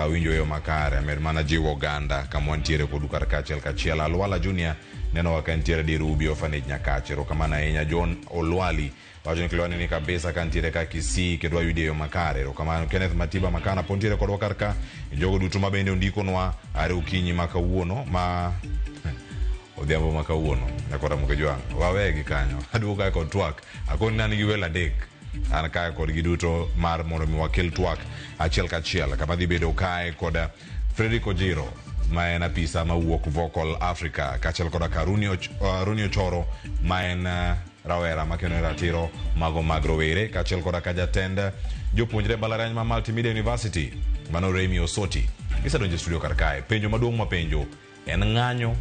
winjo yo makare, amer mana jiwo oganda kama wantiere kodu kar ka achiel kachiel. Alwala Junior Neno ka nitiere dir Ubi Orphanage Nyakach. Erokamano ahinya John Olwali wacho ni Kilwani ni kabisa ka nitiere ka Kisii kendo wayudi e yo makare. Erokamano Kenneth Matiba Makana po nitiere kodwa kar ka. Jogo duto ma bende ondikonwa are okinyi ma kawuono ma odhiambo ma kawuono nyakora Mokejwang' wawegi kanyo aduogo kae kod twak akoni an gi welo adek an kae kodgi duto mar mondo mi wakel twak achiel kachiel kama dhi bedo kae kod Frederick Ojiro ma en apisa mawuok Vocal Africa kaachiel koda ka Rooney Ochoro ma en rawera makeno ratiro mago mag rowere kaachiel koda ka jatend jopuonjre mbalariany ma Multimedia University mano Remy Osoti. Gisedonjo e studio kar kae. Penjo maduong' mapenjo en ng'anyo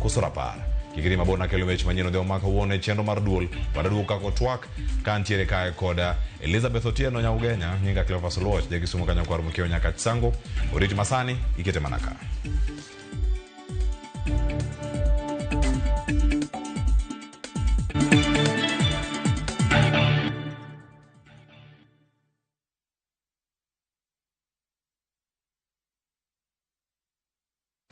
koso rapar? Kik idhi mabor nakelo weche manyien odhiambo ma kawuono e chenro mar duol. Wadaduogo kako twak ka ntiere kae kod Elizabeth Otieno Nyaugenya, nyinga Cleophas Oluoch, ja Kisumu kanyo kwar Mokeo nyaka Chisango. Oriti masani ikete mana ka.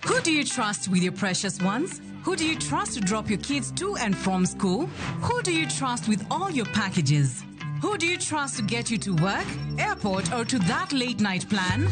Who do you trust with your precious ones? Who do you trust to drop your kids to and from school? Who do you trust with all your packages? Who do you trust to get you to work, airport, or to that late night plan?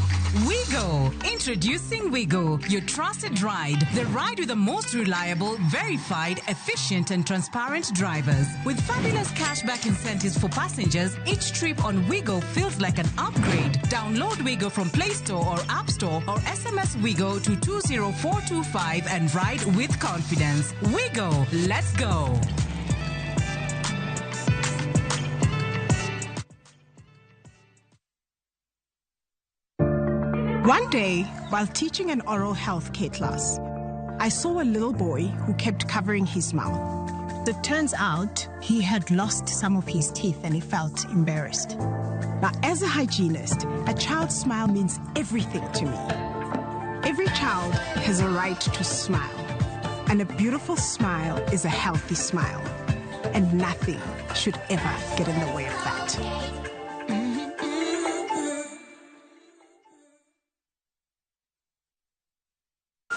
WeGo! Introducing WeGo, your trusted ride. The ride with the most reliable, verified, efficient, and transparent drivers. With fabulous cashback incentives for passengers, each trip on WeGo feels like an upgrade. Download WeGo from Play Store or App Store or SMS WeGo to 20425 and ride with confidence. WeGo! Let's go! One day, while teaching an oral health care class, I saw a little boy who kept covering his mouth. It turns out he had lost some of his teeth and he felt embarrassed. Now, as a hygienist, a child's smile means everything to me. Every child has a right to smile, and a beautiful smile is a healthy smile, and nothing should ever get in the way of that.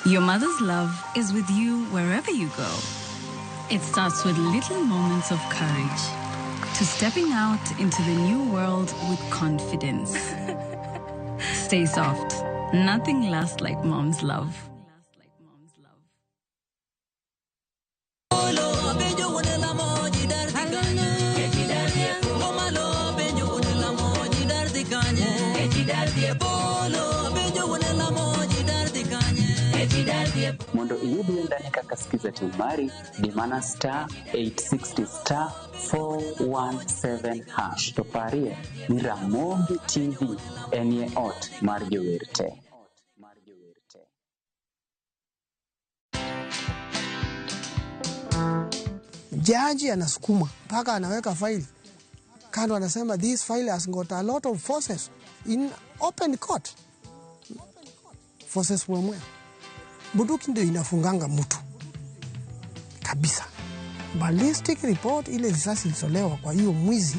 Your mother's love is with you wherever you go. It starts with little moments of courage to stepping out into the new world with confidence. Stay soft. Nothing lasts like mom's love. Mondo iyud wendani kaka Skiza Tune mari, di mana star 860 star 417 hash. To parie ni Ramogi TV enie ot mar jower te. Jaji anasukuma mpaka anaweka faili kando, anasema this file has got a lot of forces in open court. Forces wemwe. Bunduki ndio inafunganga mtu kabisa. Ballistic report ile risasi ilitolewa kwa hiyo mwizi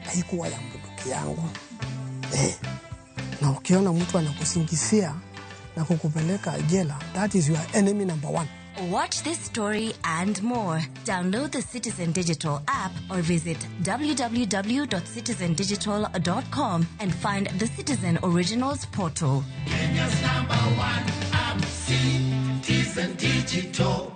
haikuwa ya bunduki yangu. Na ukiona mtu anakusingizia na kukupeleka jela, that is your enemy number one. Watch this story and more. Download the Citizen Digital app or visit www.citizendigital.com and find the Citizen Originals portal. Kenya's number one app, Citizen Digital.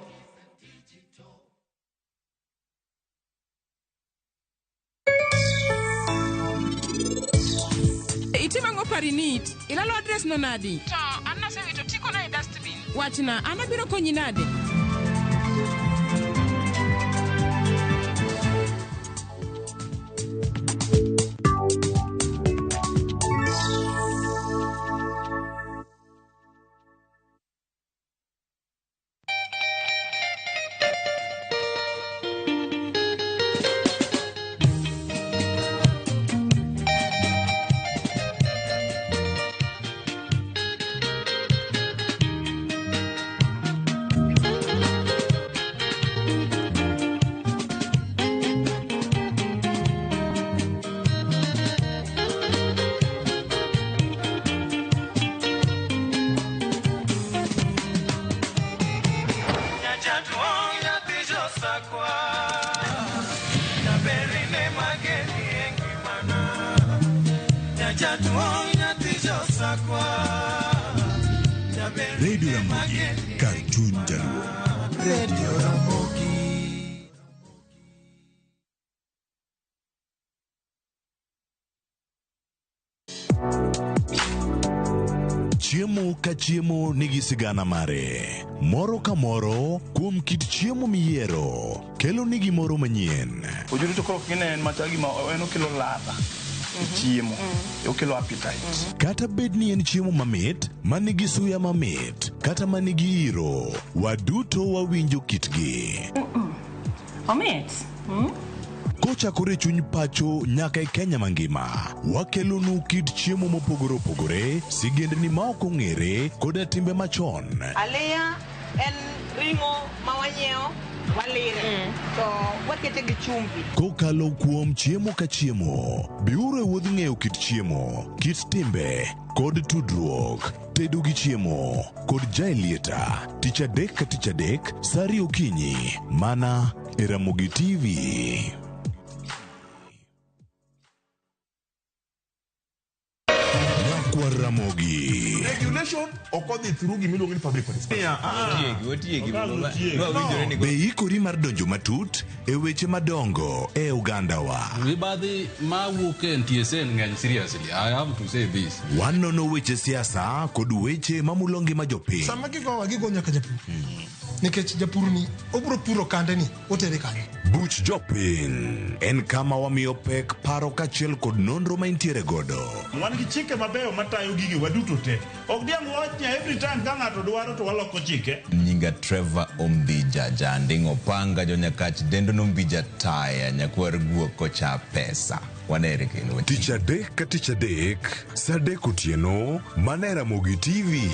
Itimo parinit ilalo address no nadi to an nasewito tikona e dustbin wachna an abiro konyi nade. Radio Ramogi, kar chuny jaluo. Radio Ramogi. Chiemo ka chiemo nigi sigana mare. Moro ka moro kuom kit chiemo miyiero kelo ni gimoro manyien. Ojuri to koro kine en machal gima en okelo ladha e chiemo, okelo appetite. Kata bed ni en chiemo mamit, manigi suya mamit, kata manigi iro, waduto wawinjo kitgi. Omit. Kochakore e chuny pacho nyaka e Kenya mangima, wakelonu kit chiemo mopogore opogore, sigendni ma ok ong'ere, koda timbe machon. Aliya en ring'o ma wanyiewo walire to wakete gi chumbi. Kokalo kuom chiemo ka chiemo, biuru e wuodh ng'eyo kit chiemo, kit timbe, kod tudruok. Tedo gi chiemo kod Jaelieta, tich adek ka tich adek, sa ariyo okinyi, mana e Ramogi TV. Nyakwar Ramogi. Regulation ok odhi through gima iluongo ni public participation. Otiegi, No. Be ikori mar donjo matut e weche madongo e ogandawa? Mibadhi mawuok e NTSA ng'eny seriously. I have to say this. Wanono weche siasa kod weche mamulo ngima jopiny. Sama gigowa gigo nyaka japur. Nikech japur ni obiro puro kande ni otere kanye. Buch jopiny en kama wamiyo pek paro kaachiel kod nonro ma intiere godo. Wan gi chike mabeyo matayo gigi waduto te. Ok diang' wach ni every time ka ng'ato dwaro to waloko chike. Nyinga Trevor Ombija Janding Opanga Jonyakach Dendo Nombija Taya Nyakwar Guok Kocha Pesa. Wanere kendo. Tich adek ka tich adek, sa adek otieno, mana e Ramogi TV.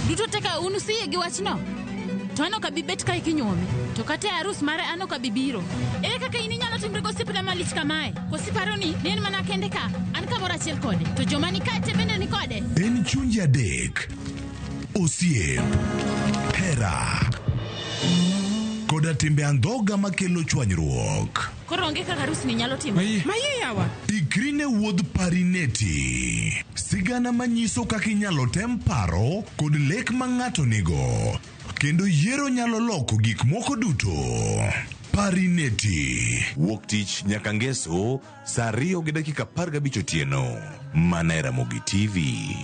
Duto te ka un usiyie gi wachno? To an ok abi bet kae kinyuome. To kata e arus mare an ok abi biro. Ere kaka in inyalo timri gosiepna malich kamae? Koso iparo ni ne en mana kende ka? An kamoro achiel kode. To joma ni kae te bende ni kode. En chunje adek, osiep, hera, koda timbe andhoga makelo chwanyruok. Koro onge kaka arus ni nyalo timore. Maye yawa. Ikri ne wuodh Parineti. Sigana manyiso kaka inyalo tem paro kod lek ma ng'ato nigo. Kendo yiero nyalo loko gik moko duto. Parineti. Wuok tich nyaka ngeso saa 2:15 otieno. Mana e Ramogi TV.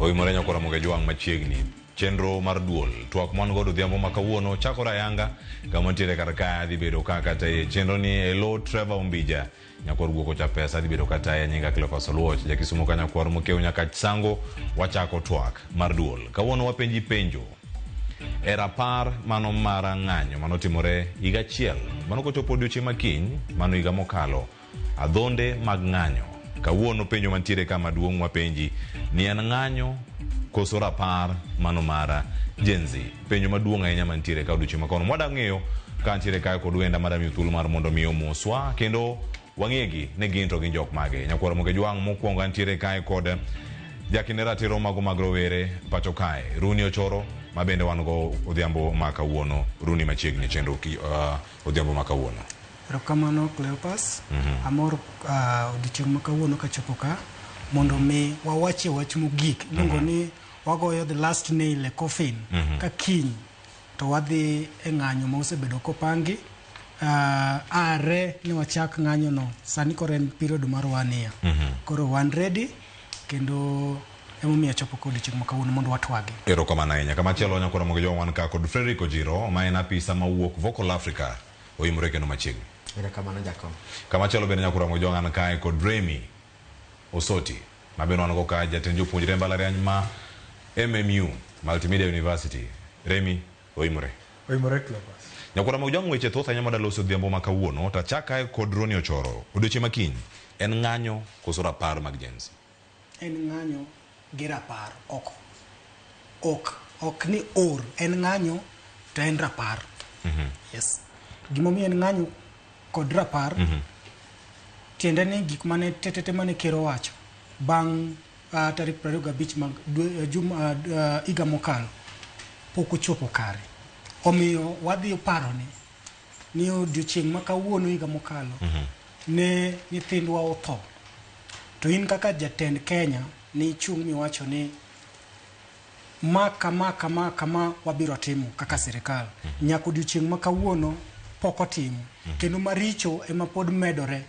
Oimore nyakwar Ramogi Ojwang' machiegni. Chenro mar duol twak mwan godo odhiambo ma kawuono chakore ayanga kama ntiere kar ka dhi bedo kaka taye chenro ni e lo Trevor Ombija nyakwar guok ocha pesa dhi bedo kataye nyinga Cleophas Oluoch jakisumo ka nyakwar Mokeu nyaka Sango wachako twak mar duol. Kawuono wapenji penjo e rapar mano mar ng'anyo manotimore higa achiel mano kochopo odiochieng' makiny mano higa mokalo adhonde mag ng'anyo. Kawuono penjo mantiere ka maduong' wapenji ni en ng'anyo koso rapar mano mara Gen Z. Penjo maduong' ahinya mantiere ka odiochieng' ma kawuono. Mwada ng'eyo ka ntiere kae kod wenda madamiyo thuolo mar mondo mi omoswa kendo wang'egi ni gin to gin jok mage. Nyakwar Ramogi Ojwang' mokwongo antiere kae kod jakinde ratiro mago mag rowere pacho kae Rooney Ochoro ma bende wan go odhiambo ma kawuono. Rooney machiegni chenro odhiambo ma kawuono. Erokamano Cleophas. Amor odiochieng' ma kawuono kachopo ka mondo mi wawachie wach mogik. Iluongo ni wagoyo the last nail e coffin. Ka kiny to wadhi e ng'anyo ma osebedo kopangi. Are ni wachak ng'anyo no sani koro en period mar 1 year. Koro wan ready kendo emomiyo achopo kod odiochieng' ma kawuono mondo watwagi. Erokamano ahinya. Kamachielo nyakwar Ramogi Ojwang' wan ka kod Frederick Ojiro ma en apisa mawuok Vocal Africa oimore kendo machiegni. Erokamano jakom. Kamachielo bende nyakwar Ramogi Ojwang' an kae kod Remy Osoti ma bende wan go ka jatend jopuonjre mbalariany ma MMU Multimedia University. Remy oimore. Oimore Cleophas. Nyakwar Ramogi Ojwang' weche thoth ahinya madwa loso odhiambo ma kawuono to achak kae kod Ronnie Ochoro. Odiochieng' ma kiny en ng'anyo koso rapar mag Gen Z? En ng'anyo gi rapar ok ni or en ng'anyo to en rapar. Yes. Gimomiyo en ng'anyo kod rapar, tiende ni gik mane tetete mane ker owacho bang' tarik 25 mag dwe, juma, higa mokalo pok ochopo kare. Omiyo wadhi paro ni odiochieng' ma kawuono higa mokalo ne nyithindwa otho. To in kaka jatend Kenya ni ichung' miwacho ni ma kama kama kama wabiro timo kaka sirikal. Nyaka odiochieng' ma kawuono pok otimo. Kendo maricho ema pod medore.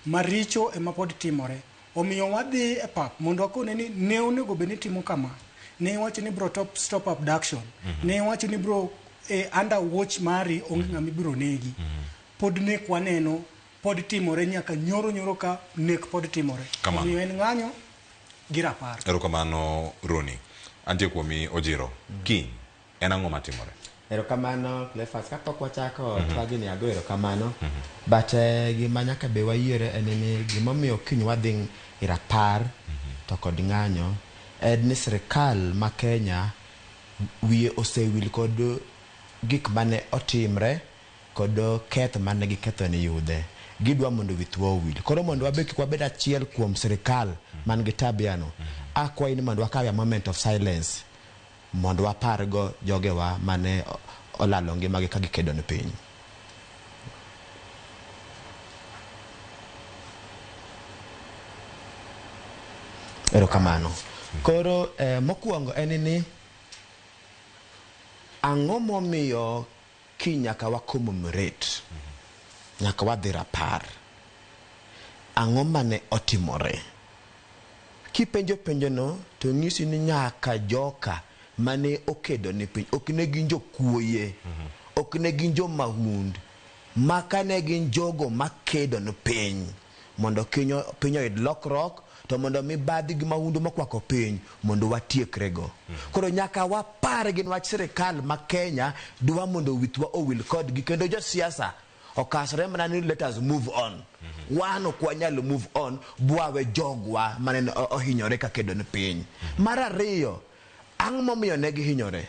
Maricho ema pod timore. Omiyo wadhi e pap mondo wakone ni ne onego bed ni timo kama. Ne iwacho ni bro stop abduction. Ne iwacho ni bro under watch mari onge ng'ama ibiro negi. Pod nek waneno pod timore nyaka nyoro nyoro ka nek pod timore. Omiyo en ng'anyo gi rapar. Erokamano Roni. Antie kuomi Ojiro. Kiny en ang'o matimore? Erokamano Cleophas, kapok wachako twagni ago erokamano. But gima nyaka be wayiere en ni gimomiyo kiny wadhi e rapar to kod ng'anyo en ni sirikal ma Kenya wiye osewil kod gik mane otimre kod keth mane giketho ni yudhe. Gidwa mondo withwa owil. Koro mondo wabe kik wabed achiel kuom sirikal man gi tabia no, akwayi ni mondo wakaw a moment of silence mondo wapargo jogewa mane olalo ngimagi ka gikedo ne piny. Erokamano. Koro mokwongo en ni ang'o momiyo kiny nyaka wa commemorate, nyaka wadhi rapar? Ang'o mane otimore? Kipenjo penjono to nyisi ni nyaka joka mane okedo ne piny ok ne gin jokuoye, ok ne gin jomahund, maka ne gin jogo makedo ne piny mondo piny oyud lokruok, to mondo mibadhi gi mahundu mokwako piny mondo watiekrego. Koro nyaka wapar gi wach sirikal ma Kenya dwa mondo withwa owil kodgi, kendo josiasa okasre mana ni let us move on. Wan ok wanyal move on bwawe jogwa mane ohinyore ka kedo ne piny. Mar ariyo, ang'o momiyo ne gihinyore?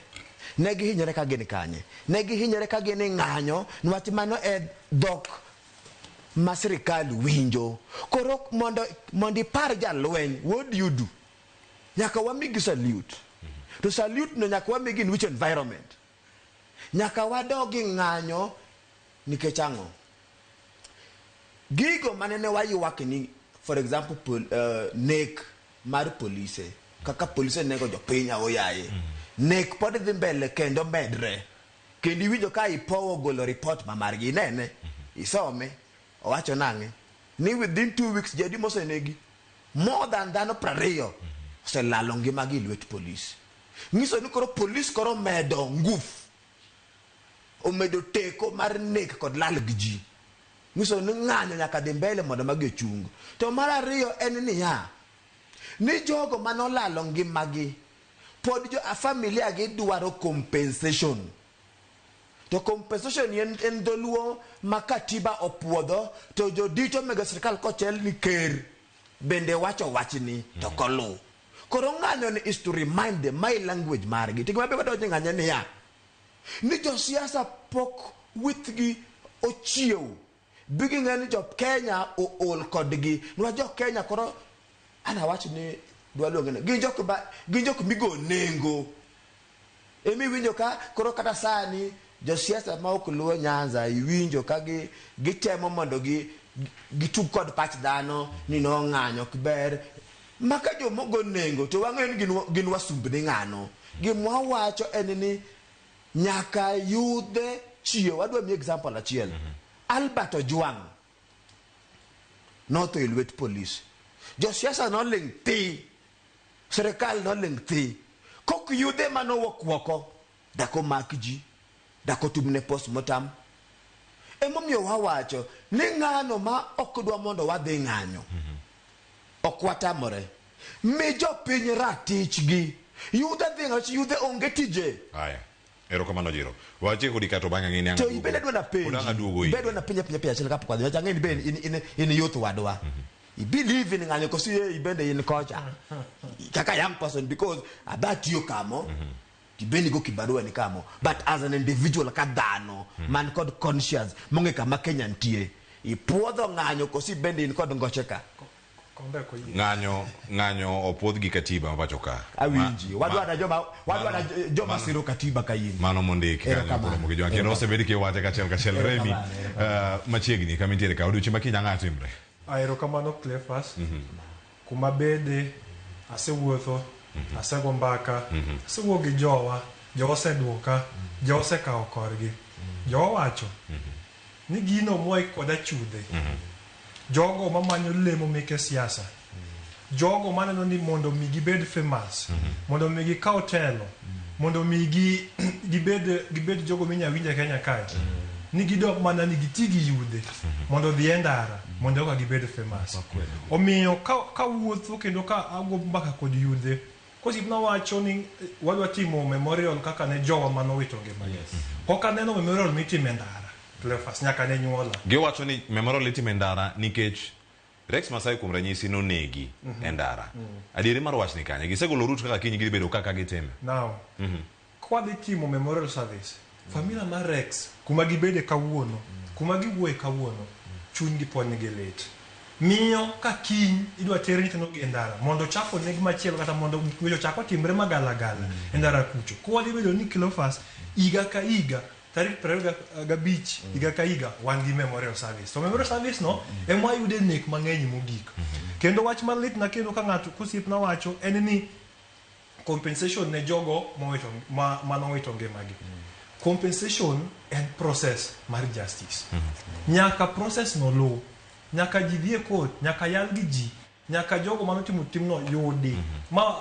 Ne gihinyore ka gin kanye? Ne gihinyore ka gin e ng'anyo, niwach mano e dhok ma sirikal winjo. Koro mondo ipar jalweny, what do you do? Nyaka wamigi salute. To salute no nyaka wamigi in which environment? Nyaka wadogi ng'anyo nikech ang'o? Gigo mane ne waywak ni, for example, nek mar polise, kaka polise nego jopiny aoyaye. Nek pod dhi mbele kendo medre. Kendo iwinjo ka IPOA ogolo report ma margi, inene, isome, owacho nang'e? Ni within 2 weeks jadi mosenegi more than dhano 20 oselalo ngimagi e lwet polis. Nyiso ni koro polis koro medo ngufu, omedo teko mar nek kod lal gi ji. Nyiso ni ng'anyo nyaka dhi mbele mondo magi ochung. To mar ariyo en niya, ni jogo manolalo ngimagi pod jo familia gi dwaro compensation. To compensation en dholuo ma katiba opuodho, to jodito mege sirikal kochel ni ker bende wacho wachni to koluw. Koro ng'anyo ni is to remind them my language margi. To gima be wadonjo ng'anyo niya, ni josiasa pok withgi ochiew. Bi ging'e ni jo Kenya ool kodgi. Niwach jo Kenya koro ana wach ni dwa luonge ni gin jok migo nengo. Emi winjo ka koro kata sani josiasa ma ok luwo Nyanza iwinjo ka gitemo mondo gitug kod pach dhano ni no ng'anyo ok ber. Maka jomogo nengo to wang'eyo ni gin wasumbni ng'ano. Gima wawacho en ni nyaka yudhe chiew. Adwa miyi example achiel. Albert Ojwang notho e lwet polis. Josiasa noling' thi, sirikal noling' thi. Kok yudhe manowuok oko, dak omak ji, dak otimne postmortem. Emomiyo wawacho ni ng'ano ma ok dwa mondo wadhi ng'anyo, ok watamore. Mi jopiny ratichgi. Yudhe dhi ng'anyo, yudhe onge tije. Aya. Erokamano Jiro. Wachie kodi kato bang'e ang'e ni ang' To ibende adwa napenji. Pod ang' aduogo Ibende adwa napenji apenja penjo achiel kapok wadhi. Wach ang'e ni be in youth wadwa. I believe in ng'anyo koso ibende in kocha. Kaka young person because aba tiyo kamo. Tibeni go kibarua ni kamo. But as an individual ka dhano, man kod conscious, mong'e kama Kenya nitie, ipuodho ng'anyo kosi bende in kod ngoche ka. Ng'anyo opuodh gi katiba ma pacho ka. Awinji. Wadwaro joma siro katiba ka in. Mano mondiki kanyo koro gi jwa. Kendo osebed kiwache kachiel kachiel. Remi, machiegni kama intiere ka odiochieng' ma kiny ang'o timre? Erokamano Cleophas. Kuma bede asewuotho, asego mbaka, asewuo gi jowa, jowa oseduoka, jowa osekawo korgi. Jowa wacho ni gino moik kod achudhe. Jogo mamanyo lemo meke siasa, jogo maneno ni mondo mi gibed famous, mondo mi gikaw telo, mondo mi gibed jogo minya winjo e Kenya kae, ni gidok mana ni giti gi yudhe mondo dhi e ndara mondo eka gibed famous. Omiyo ka wuotho kendo ka ago mbaka kod yudhe, kosiepna wacho ni wadwa timo memorial kaka ne jowa manowito ngimagi. Pok aneno memorial mitimo e ndara. Cleophas nyaka ne nyuola. Giwacho ni memorial itimo e ndara nikech Rex Masai kuom ranyisi nonegi e ndara. Adieri mar wachni kanye? Gisegolo route kaka kiny gidhi bedo kaka gitime. Now, kwadhi timo memorial service, familia mar Rex kuma gibede kawuono, kuma giwuoye kawuono, chunygi pod nigi lit. Miyo ka kiny idwa ter nyithindo gi e ndara mondo ochak oneg machielo kata mondo weche ochak otimre magalagala e ndara kucho. Kwadhi bedo ni Cleophas higa ka higa tarik 25 higa ka higa wan gi memorial service. To memorial service no ema wayude nek mang'eny mogik. Kendo wach malit na kendo ka ng'ato kosiepna wacho en ni compensation ne jogo manowito ngimagi. Compensation en process mar justice. Nyaka process no luw, nyaka ji dhi e court, nyaka yal gi ji, nyaka jogo manotimo timno yudi ma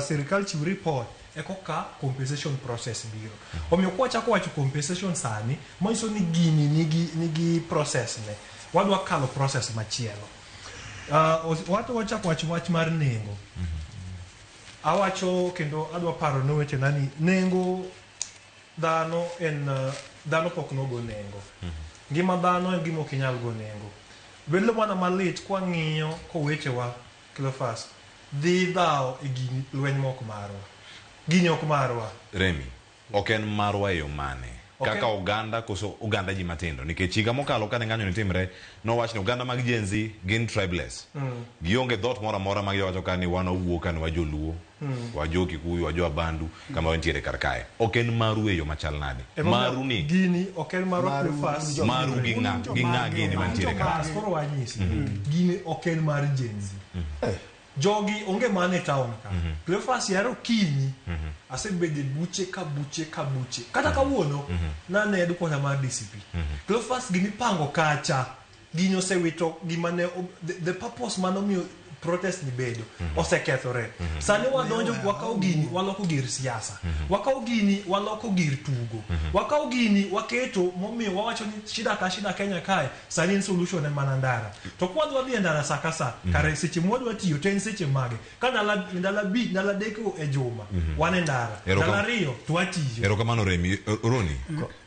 sirikal chiw report ekoka compensation process biro. Omiyo kwachako wacho compensation sani, manyiso ni gini nigi process ne. Wadwa kalo process machielo. Wato wachako wacho wach mar nengo. Awacho kendo adwa paro ne wechena ni nengo dhano en dhano pok nogo nengo. Ngima dhano en gima ok inyal go nengo. Bedo mana malit kwang'iyo kowechewa Cleophas dhi dhawo e gini lweny mok marwa. Gini ok marwa. Remi, ok en marwa e yo mane? Kaka oganda koso oganda ji matindo. Nikech higa mokalo kane ng'anyo ni timre, nowach ni oganda mag Gen Z gin tribeless. Gionge dhoot moro amora ma giwacho ka ni wan wawuok ka ni wajoluo, wajo Kikuyu, wajo Abandu, kama wantiere kar kae. Ok en maru e yo machal nade? Maru ni gini ok en marwa Cleophas. Maru gi ng'a gini mantiere kar kae. Koro wanyisi. Gini ok en mar Gen Z. Jogi onge mana e town ka. Cleophas yaro kinyi asebede buche ka buche ka buche. Kata kawuono nane headquarter mar DCP. Cleophas gimipango kacha gini osewito gima ne the purpose manomiyo protest ni bedo osekethore. Sani wadonjo wakawo gini waloko gir siasa. Wakawo gini waloko gir tugo. Wakawo gini waketo momiyo wawacho ni shida ka shida Kenya kae sani en solution en mana ndara. To kwadwa dhi e ndara sa ka sa kare seche mwadwa tiyo to en seche mage. Ka ndalo abich ndalo adek e juma wan e ndara. Ndalo ariyo to watiyo. Erokamano Remi. Roni,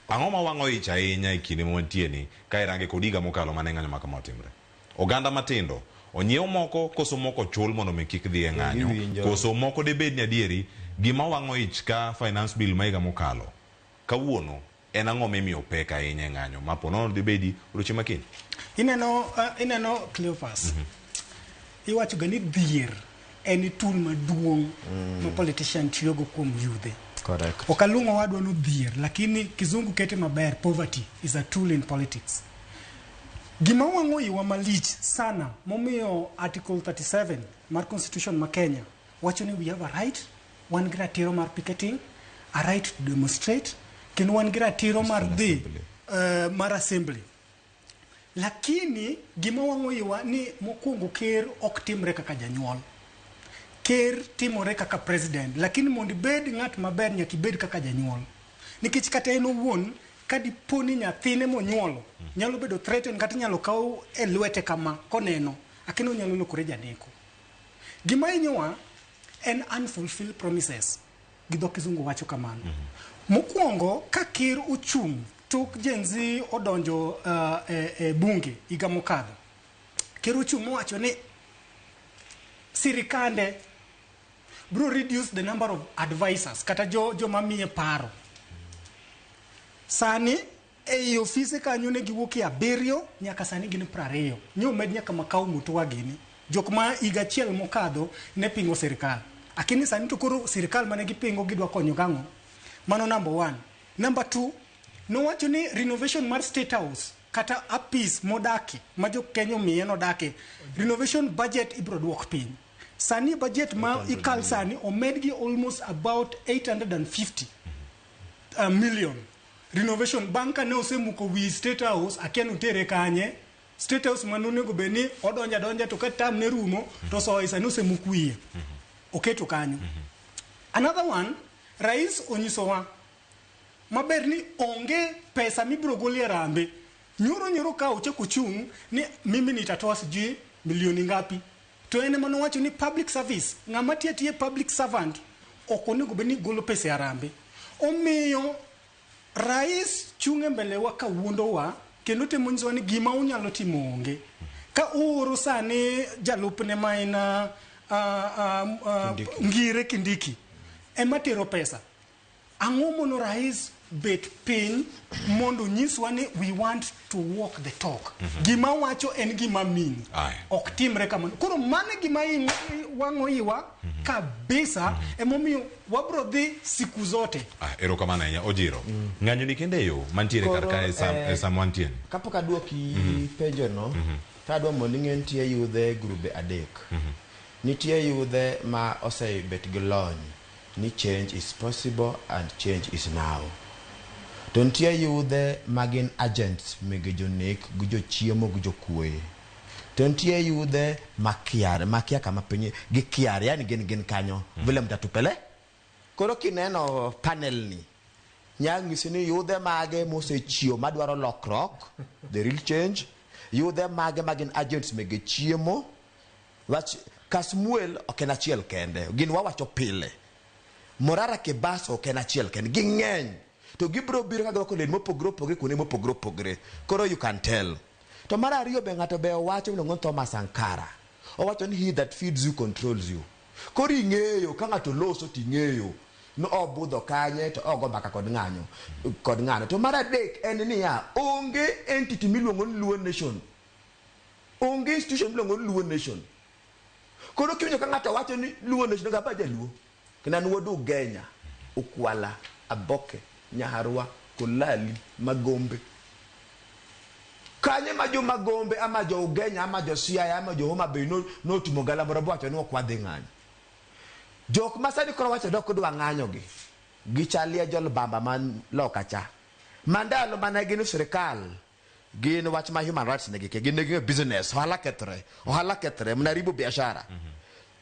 ang'o ma wang'o ich ahinya e kinde ma wantie ni ka irange kod higa mokalo mane ng'anyo ma kama otimre? Oganda matindo onyiew moko koso moko chul mondo mi kik dhi e ng'anyo, koso moko debed ni adieri gima wang'o ich ka finance bill ma higa mokalo kawuono en ang'o mimiyo pek ahinya e ng'anyo ma po nono dibedi odiochieng' ma kiny? Ineno Cleophas, iwacho ga ni dhier en tool maduong' ma politician tiyogo kuom yudhe. Correct. Ok aluongo wadwa no dhier, lakini kizungu kete maber, poverty is a tool in politics. Gima wang'o iwa malich sana momiyo Article 37 mar Constitution ma Kenya wacho ni we have a right, wan gi ratiro mar picketing, a right to demonstrate, kendo wan gi ratiro mar dhi mar assembly. Lakini gima wang'o iwa ni mokwongo ker ok timre kaka janyuol. Ker timore kaka president, lakini mondo ibed ng'at maber nyaka ibed kaka janyuol. Nikech kata en owuon ka dipo ni nyathine monyuolo nyalo bedo threatened kata inyalo kaw e lwete kama koneno, akino onyalo lokore janeko. Gima hinyowa en unfulfilled promises. Gi dho kizungu wacho kamano. Mokwongo ka ker ochung' tok Gen Z odonjo e bunge higa mokadho. Ker ochung' mowacho ni sirikande bro reduce the number of advisors kata jo joma miye paro. Sani ei ofise kanyo ne giwuok e 7 nyaka sani gin 20. Nyo med nyaka Makau Mutua gini. Jok ma higa achiel mokadho ne pingo sirikal. Lakini sani to koro sirikal mane gipingo gidwa konyo gang'o? Mano number 1. Number 2, nowacho ni renovation mar State House kata apis modake ma jo Kenya omiye nodake, renovation budget ibro duok piny. Sani budget ma ikal sani omedgi almost about 850 million. Renovation bang' ka ne osemuko wi State House, akia ni utere kanye. State House mane onego bed ni odonja donja to ka tam ne rumo to soe sani osemuk wiye. Oketo kanyo. Another one, rais onyisowa maber ni onge pesa mibiro golie rambe. Nyoro nyoro ka ochako chung' ni mimi nitatoa sijui milioni ngapi. To en ema nowacho ni public service, ng'ama tiyo atiya public servant ok onego bed ni golo pesa e arambe. Omiyo rais chung' e mbele wa ka wuondowa kendo temo nyisowa ni gima unyalo timo onge. Ka uoro sani jalupne ma en Ngire Kindiki ema tero pesa. Ang'o mono rais bet piny mondo nyiswa ni we want to walk the talk. Gima wacho en gima mean. Ok timre kamano. Koro mano e gima wang'o iwa kabisa. Emomiyo wabro dhi siku zote. Erokamano ahinya Ojiro. Ng'anyo ni kende yo mantiere kar kae e sama wantie ni. Kapok aduoki penjo no, to adwa mondo ing'e nitie yudhe grube 3. Nitie yudhe ma osebet gi lony ni change is possible and change is now. To nitie yudhe ma gin agents mege jonek gi jochiemo gi jokuoye. To nitie yudhe ma kiar, ma kia kama piny gi kiar, yani gin kanyo vile mtatupele. Koro kineno panel ni nya nyisi ni yudhe mage mosechiewo madwaro lokruok, the real change, yudhe mage ma gin agents mege chiemo. Wach Kasmuel ok en achiel kende, gin wawacho pile. Morara Kebaso ok en achiel kende, ging'eny. To gibiro biro ka girwako lewni mopogore opogore kuonde mopogore opogore. Koro you can tell. To mar ariyo be ng'ato be owacho miluongo ni Thomas Sankara. Owacho ni he that feeds you controls you. Koro ing'eyo ka ng'ato loso to ing'eyo ni obudho kanye to ogo mbaka kod ng'anyo kod ng'ano. To mar adek en niya, onge entity miluongo ni Luo Nation. Onge institution miluongo ni Luo Nation. Koro kiwinjo ka ng'ato wacho ni Luo Nation, ga jaluo. Kendo an wuod Ugenya, Ukwala, Aboke, Nyaharwa, Kolali, Magombe. Kanye ma jo Magombe ama jo Ugenya ama jo Siaya ama jo Homa Bay notimo galamoro bowacho ni ok wadhi ng'anyo. Jok ma sani koro wacho dok dwa ng'anyo gi, gichalie jolbamba man loka cha. Ma ndalo mane gin e sirikal, gin wach ma human rights ne gikia, gin ne ging'eyo business, ohala kethre, ohala kethre, mnaharibu biashara.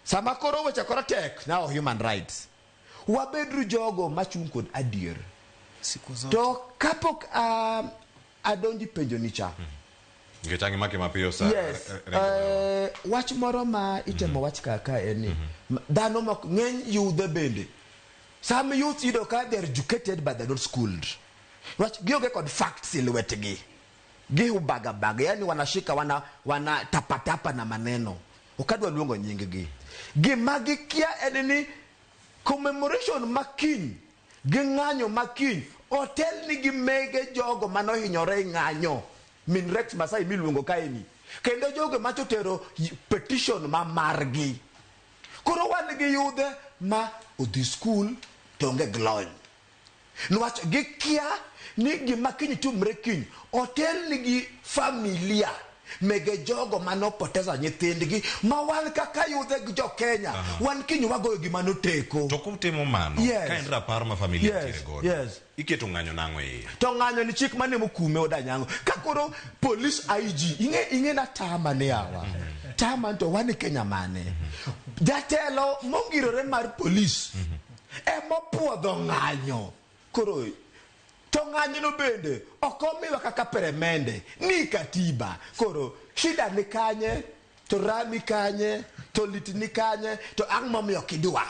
Sama koro weche koro tek, now human rights. Wabedru jogo machung' kod adier. Siku zote. To kapok adonji penjo ni cha. Nikech ang' imake mapiyo sa. Yes. Wach moro ma itemo wach kaka en ni, dhano mok ng'eny yudhe bende. Some youths yudo ka they are educated but they are not schooled. Wach gionge kod facts e lwetgi. Gihubaga baga, yani wanashika wana tapatapa na maneno. Ok adwa luongo nying gi. Gima gikia en ni commemoration ma kiny gi ng'anyo ma kiny otel ni gi mege jogo manohinyore e ng'anyo. Min Rex Masai miluongo kaeni. Kendo jogo machotero petition ma margi. Koro wan gi yudhe ma odhi skul to onge gi lony. Niwach gikia ni gima kiny timre kiny otel ni gi familia mege jogo manopoteza nyithindgi ma wan kaka yudhe gi jo Kenya. Wan kiny wagoyo gima noteko. To kutimo mano, ka en rapar ma familia nitiere godo, iketo ng'anyo nang'o e iye? To ng'anyo ni chik mane mokume odanyango. Ka koro police IG, ing'e na tama ni yawa. Tama to wan e Kenya mane? Jatelo mongirore mar police emopuodho ng'anyo. Koro to ng'anyo no bende ok omiwa kaka peremende ni katiba. Koro shida ni kanye, to rami kanye, to lit ni kanye, to ang' momiyo ok idwa.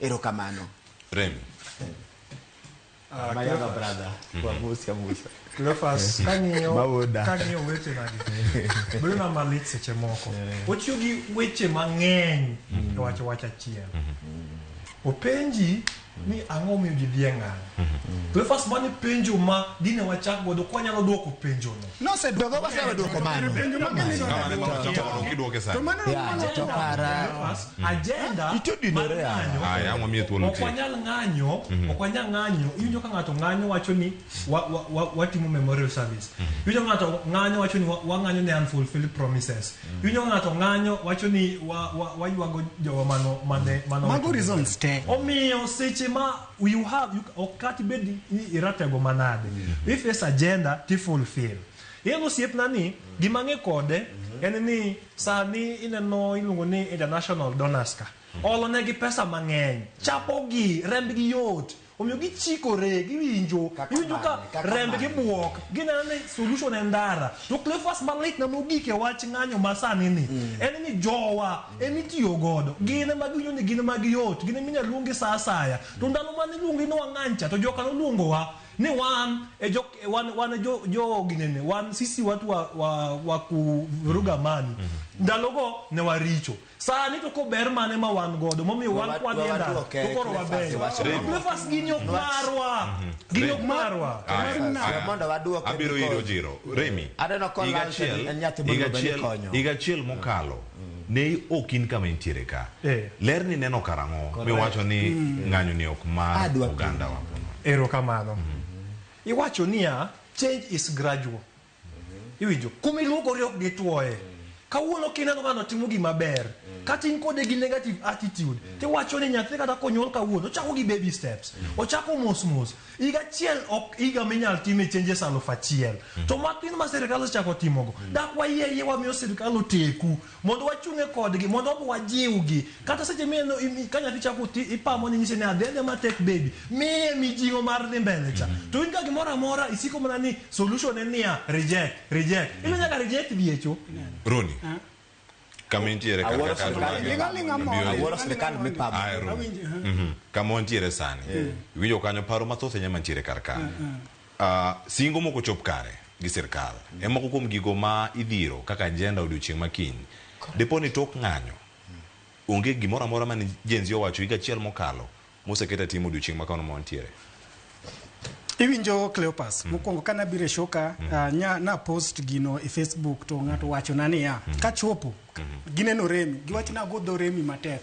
Erokamano. Remi. My younger brother. Wamusi amusa. Cleophas, Mawuoda. kang'iyo weche nagi bedo na malit seche moko. Otiyo gi weche mang'eny e wacho wach achiel. Openji ni ang'o miyo ji dhi e ng'anyo. Cleophas, mano penjo ma dine wachak godo kwanyalo duoko penjono. Dogo waseduoko mano. Kiduoke sani. To kara Cleophas, agenda Itodinore mar ng'anyo Aya, ang' wamiye thuolo ok tiek. wanyal ng'anyo ok wanyal ng'anyo iwinjo ka ng'ato ng'anyo wacho ni watimo memorial service iwinjo ka ng'ato ng'anyo wacho ni wang'anyo ne unfulfilled promises iwinjo ka ng'ato ng'anyo wacho ni waywago jowa mano mane mano Mago reasons te. omiyo seche ma you have you, ok kata ibed ni iratego manade if it's agenda ti fulfill ineno osiepna ni gima ang'e kode en ni sani ineno iluongo ni international donors ka olo negi pesa mang'eny chapogi rembgi yot omiyo gichikore giwinjo iwinjo ka rembgi buok gineno ni solution en ndara to Cleophas malit na mogik e wach ng'anyo ma sani ni en ni jowa emitiyo godo gin ema giwinjo ni gin ema giyot gin ema inyalo luongi sa asaya to ndalo mane iluongi ni wang'any cha to joka noluongowa ni wan e jo wan e jo ginene wan sisi watu wa kuvuruga amani ndalogo ne waricho sani to kober mane ma wan godo momiyo wan kwadhi e ndara to koro wabeyo Cleophas gini ok marwa gini ok marwa Mondo waduoke Abiro iro Ojiro. Remi. Aneno ko higa Lance en nyathi achiel- monego bed ni konyo. higa achiel mokalo ne ok in kama intiere ka. Eh. Ler ni neno karang'o Correct. miwacho ni ng'anyo ni ok mar Adwa ogandawa. Erokamano. Iwacho niya, change is gradual. Iwinjo, kuma iluokori ok gituoye. Kawuono kineno ng'ano timo gima ber, kata in kode gi negative attitude, tiwacho ni nyathi kata konyuol kawuono, ochako gi baby steps, ochako mos mos. Higa achiel ok higa minyal time changes 1000. To matin ma sirikal osechako timogo, dak wayie yie wamiyo sirikal oteku, mondo wachung'e kodgi, mondo wajiwgi. Kata seche mineno ka nyathi chako ti, ipamo ni nyise ni adhi adhiya matek baby, miye mijing'o mar dhi mbele cha. To in ka gimoro amora isiko mana ni solution en niya, reject, reject. Ilo nyaka reject diecho. Roni. Kama intiere kar Awuoro ka to sirikal mage. mipamo. Abiro Awuoro iro. sirikal mipamo. Aye, Roni. Kama wantiere sani. Iwinjo kanyo paro mathoth ahinya mantiere kar ka. Singo moko chop kare gi sirkal. E moko kuom gigo ma idhiro kaka agenda odiochieng' ma kiny. Dipo ni tok ng'anyo, onge gimoro amora mane Gen Z owacho higa achiel mokalo moseket e tim odiochieng' ma kawuono ma wantiere. Iwinjo Cleopas, mokwongo kana biro e show ka, nya na post gino e Facebook to ng'ato wacho na niya, kachopo gineno Remi, giwacho ni ago dho Remi matek.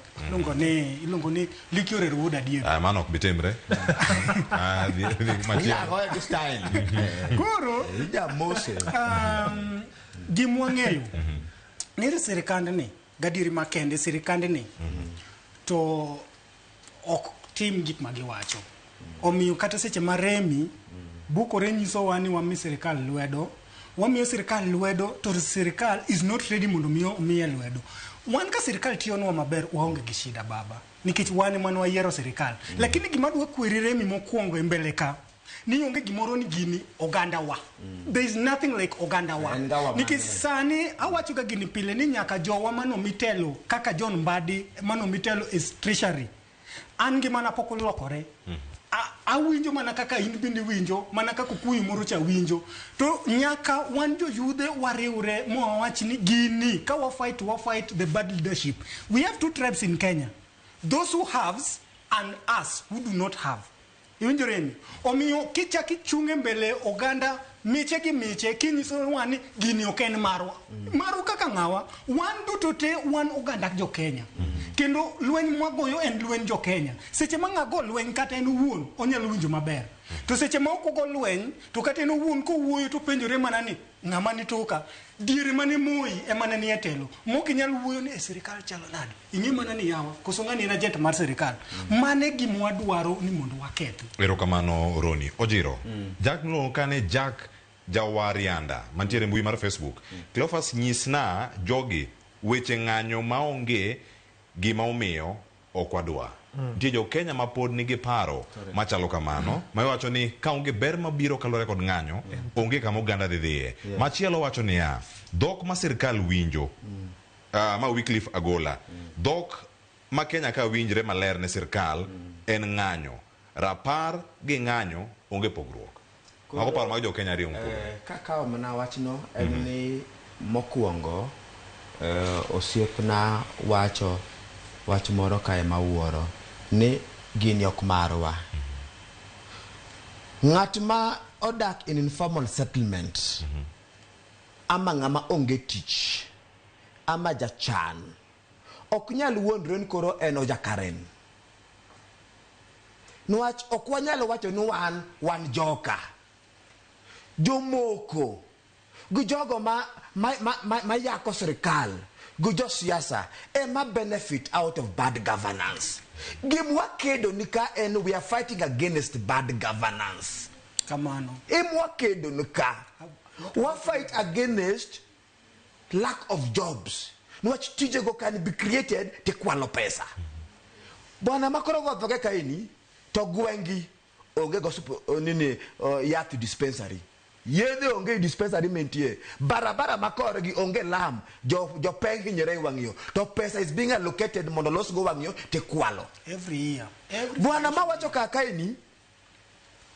Iluongo ni Likiore Wuod Adier. Mano ok bitimre. Dhi machielo. Inya gi style. Koro Ijamose. Gima wang'eyo ni sirikandni gadieri makende sirikandni to ok tim gik ma giwacho. Omiyo kata seche ma Remi bukore nyisowa ni wami sirikal lwedo, wamiyo sirikal lwedo to sirikal is not ready mondo mi omiye lwedo. Wan ka sirikal tiyonwa maber waonge gi shida baba, nikech wan ema ne wayiero sirikal. Lakini gima dwa kweri Remi mokwongo e mbele ka ni onge gimoro ni gini oganda wa. There is nothing like oganda wa. En gawa Nikech mane? sani awacho ga gini pile ni nyaka jowa manomitelo kaka John Mbadi manomitelo e treasury. An ngimana pok olokore. Awinjo mana kaka in bende iwinjo, mana kaka okuyu moro cha winjo. To nyaka wan joyudhe wariwre ma wawach ni gini ka wa fight, wa fight the bad leadership. We have two tribes in Kenya. Those who haves and us who do not have. Iwinjo Remi? Omiyo kichak ichung' e mbele oganda miche gi miche kinyiso wa ni gini ok en marwa. Marwa kaka ng'awa? Wan duto te wan oganda jo Kenya. Kendo lweny mwagoyo en lweny jo Kenya. Seche ma ng'a go lweny kata en owuon onyalo winjo maber. To seche ma ok ogo lweny to kata en owuon kowuoyo to penjore mana ni ng'ama ni toka. Diere mane Moi ema ne nie telo. Mok inyal wuoyo ni e sirikal chalo nade. Ing'e mana ni yawa koso ng'ani en agent mar sirikal. Mane gima wadwaro ni mondo wakethi. Erokamano Roni. Ojiro. Jack miluongo ka ni Jack Jawarianda mantiere e mbui mar Facebook. Cleophas nyisna jogi weche ng'anyo maonge gima omiyo ok wadwa. Nitie jo Kenya ma pod nigi paro machalo kamano ma iwacho ni ka onge ber mabiro kaluwore kod ng'anyo onge kama oganda dhi dhiye. Machielo wacho niya, dhok ma sirkal winjo ma Wycliffe Agola dhok ma Kenya ka winjre maler ne sirkal en ng'anyo. Rapar gi ng'anyo onge pogruok. Mago paro mag jo Kenya ariyo mopogore. Kakawo mana wachno en ni mokwongo osiepna wacho wach moro kae mawuoro ni gini ok marwa. Ng'at ma odak in informal settlement ama ng'ama onge tich ama jachan ok nyal wuondre ni koro en ojakaren. Niwach ok wanyal wacho ni wan joka. Jomoko gi jogo ma yako sirikal gi josiasa ema benefit out of bad governance. Gima wakedo ni ka en we are fighting against bad governance. Kamano. Ema wakedo ni ka. Wa fight against lack of jobs. Niwach tijego can be created tikwalo pesa. Bwana makoro go dhoge kaeni to gwengi onge go nini yath dispensary. Yedhe onge e dispensary mentie. Barabara makorgi onge lam. Jopeng hinyore e wang' yo. To pesa is being allocated mondo los go wang' yo tikwalo. Every year. Every Bwana mawacho kaka kaeni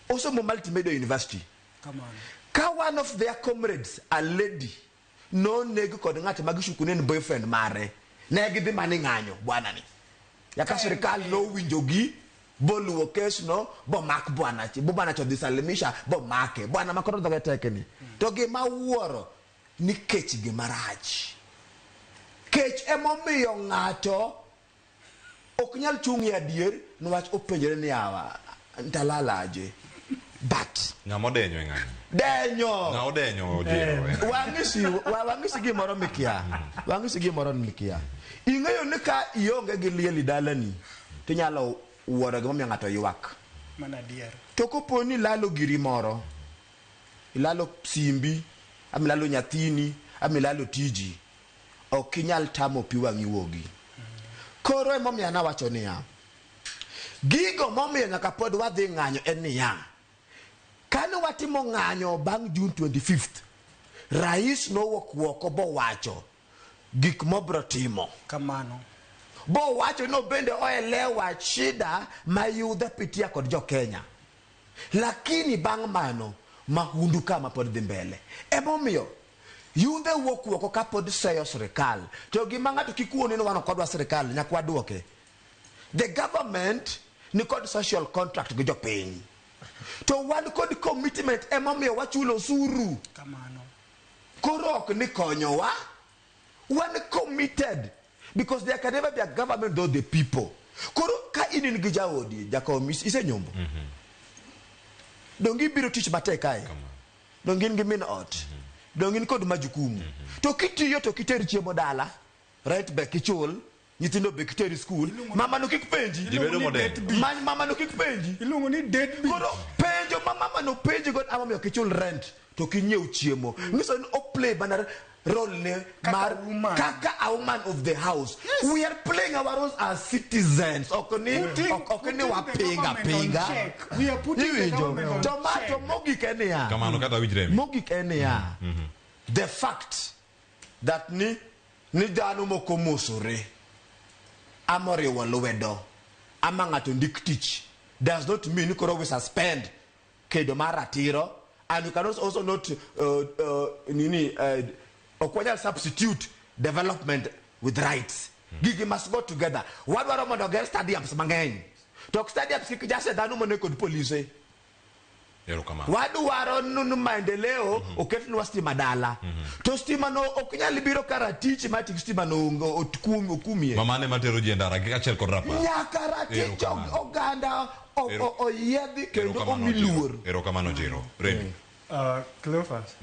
osomo Multimedia University. Kamano. Ka one of their comrades, a lady, noneg kod ng'at ma gishuku ni en boyfriend mare. Ne gidhi mana ng'anyo bwana ni. Yaka sirikal nowinjogi boluwo kes no bomak bwana chi. Bo bwana cho dhi salimisha bomake. Bwana makoro dhoge tekni. To gima wuoro ni kech gima rach. Kech emomiyo ng'ato ok nyal chung' e adier niwach openjore ni awa ntalala aje. But Ng'ama odenyo e ng'anyo. Denyo. Ng'a odenyo ojiro. Wang'isi gimoro mikia. Wang'isi gimoro mikia. Ing'eyo ni ka ionge gi liel e dalani tinyalo wuoro gimomiyo ng'ato ywak. Mana adier. To kopo ni ilalo giri moro, ilalo simbi, ama ilalo nyathini, ama ilalo tiji, ok inyal tamo pi wang'i wuogi. Koro emomiyo nawacho niya, gigo momiyo nyaka pod wadhi ng'anyo en niya, kane watimo ng'anyo bang' June 25th, rais nowuok oko bowacho gik mobro timo. Kamano. Bowacho no bende oelewa shida ma yudhe pitia kod jo Kenya. Lakini bang' mano, mahundu kama pod dhi mbele. Emomiyo, yudhe wuok oko kapod seyo sirikal. To gima ng'ato kik wuone ni wan ok wadwa sirikal, nyaka waduoke. The government ni kod social contract gi jopiny. To wan kod commitment emomiyo wachulo osuru. Kamano. Koro ok ni konyowa. Wan committed. Because there can never be a government without the people. Koro ka in in gi jaodi, jakom, isenyombo. Donge ibiro tich matek kae? Donge in gi min ot? Donge in kod majukumu? To kitiyo to kiter chiemo dala, rent be kichul, nyithindo be kiter skul, mama no kik penji. Ji bedo modenyo. Mama no kik penji. Iluongo ni deadbeat. Koro penjo ma mama no penji go ama miyo kichul rent to kinyiew chiemo. Nyiso ni o play mana role ne mar kaka a woman of the house. Yes. We are playing our roles as citizens. Ok ni ok ni wapinga pinga. We are putting the government on check. To mogik en niya. Kamano kata winj Remi. Mogik en niya. The fact that ni dhano moko mosore ama oriwo lwedo ama ng'ato ndik tich does not mean koro we suspend kedo mar ratiro, and you can also not ok wanyal substitute development with rights. Gigi must go together. Wadwaro mondo oger stadiums mang'eny. To ok stadiums kik jase dhano monego kod polise. Wadwaro nunu maendeleo oketnwa stima dala. To stima no ok nyal biro ka ratich ma tik stima no okumie. Mamane matero ji e ndara gi achiel kod rapar. Nyaka ratich oganda oyiedhi kendo omi luor. Erokamano Jero. Remi. Cleophas.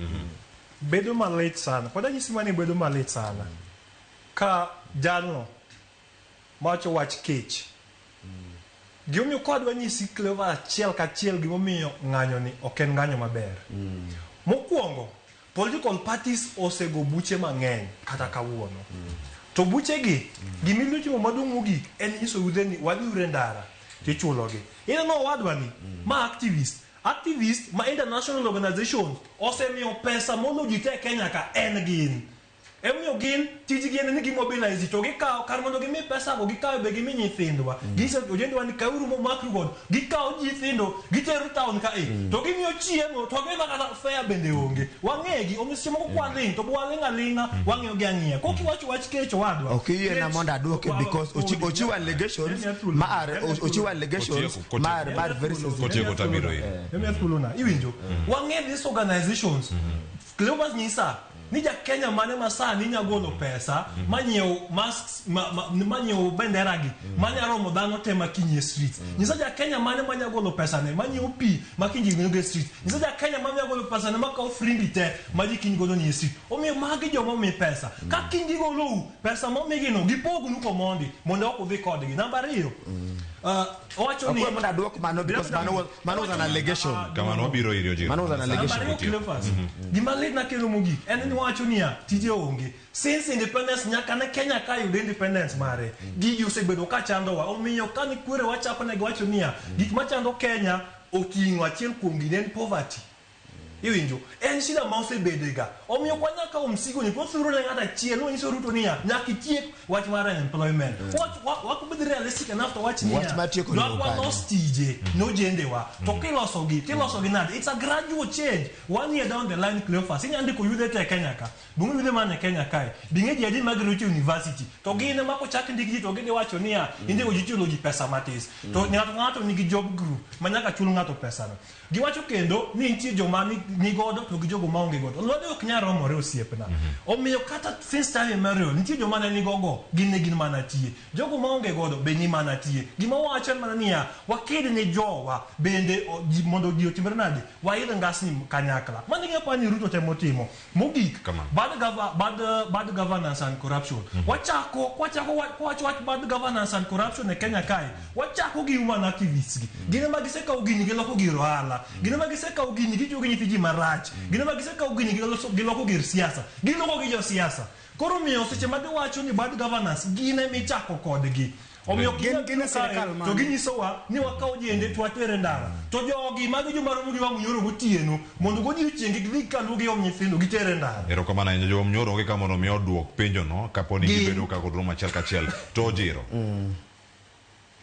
Bedo malit sana. Pod anyisi mani bedo malit sana. Ka jalno mawacho wach kech. Gimomiyo kodwa nyisi Cleophas achiel kachiel gimomiyo ng'anyo ni ok en ng'anyo maber. Mokwongo, political parties osego buche mang'eny kata kawuono. To buchegi, gimidwa timo maduong' mogik en nyiso yudhe ni wadhi e ndara tichulogi. Ineno owadwa ni ma activist ma international organization osemiyo pesa molo ji te Kenya ka en gin. Emomiyo gin tijgi en ni gimobilize ji to gikawo kar mondo gimi pesa go gikawo be gimi nyithindwa. Ginyiso ojendewa ni kawuru momakru godo. Gikawo nyithindo gitero town ka e to gimiyo chiemo to gima kata fare bende onge. Wang'egi omiyo seche moko kwaling' to bwaling' aling'a wang'iyo gi ang'iya. Kok iwacho wach kech owadwa. Ok iyiena Kech- mondo aduoke because ochiwo allegations mar ochiwo allegations mar very sensitive. Kotieko tabiro iri. Emiya thuolo na iwinjo. Wang'e these organizations. Cleopas nyisa ni ja Kenya mane ma sani nya golo pesa manyiew masks manyiew bendera gi manya romo dhano te makinyi e street. Nyisa ja Kenya mane manya golo pesa ne manyiew pi makinyi gi e street. Nyisa ja Kenya mane golo pesa ne makawo frimbi te ma ji kiny godo ni e street. Omiyo magi joma omi pesa. Ka kiny gigolou pesa momigi no gipognu komondi mondo ok udhi kodgi. Namba ariyo. Owacho ni Akwayo mondo aduok mano because mano was an allegation. Kamano wabiro iri Ojiro. Mano was an allegation. Namba ariyo, Cleophas, gima lit na kelo mogik en ni wacho niya tije onge since independence nyaka ne Kenya ka yudo independence mare gigi osebedo ka chandowa omiyo ka ni kwere wachako ne giwacho niya gik machando Kenya oting'o achiel kuom gi ne en poverty iwinjo en shida ma osebedega omiyo kwa nyaka kawo msigo ni pothuro ne ng'ato achiel nonyiso Ruto niya nyaka itiek wach mar unemployment wakubed realistic enough to wach niya Wach mar tieko dwak lowo kanyo. walos tije nojendewa to kilosogi tilosogi nade it's a gradual change one year down the line Cleophas inya ndiko yudhe te e Kenya ka bung'e yudhe man e Kenya kae bing'e ji adi magero university to gin ema kochak ndik ji to gidhi wacho niya indiko ji chulo ji pesa matis to ng'ato ng'ato nigi job group ma nyaka chul ng'ato pesano giwacho kendo ni nitie joma ni godo to gi jogo maonge godo lwedo ok nyal romore osiepna omiyo kata since time immemorial nitie joma ne nigogo gin ne gin mana tie jogo maonge godo be ni mana tie gima wawacho en mana niya waked ne jowa bende mondo ji otimre nade waidh ngasni kanyakla mano e gima aparo ni Ruto temo timo mogik bad governance and corruption wachako kwachako kwawacho wach bad governance and corruption e Kenya kae wachako gi human activists gi gin ema gisekawo gini giloko gir ohala gin ema gisekawo gini gitiyo gi nyithi ji marach gin ema gisekawo gini giloko gir siasa giloko gi josiasa koro miyo seche ma giwacho ni bad governance gin ema ichako kodgi omiyo Gin e sirkal to ginyisowa ni wakaw jende to watere ndara to jogi magi joma romo gi wang' nyoro gotieno mondo godiochieng' kik dhi kaluo gi om nyithindo gitere ndara Erokamano ahinya jo Mnyoro onge ka mondo mi oduok penjono kapo ni gibedo ka kod romo achiel kachiel to Ojiro.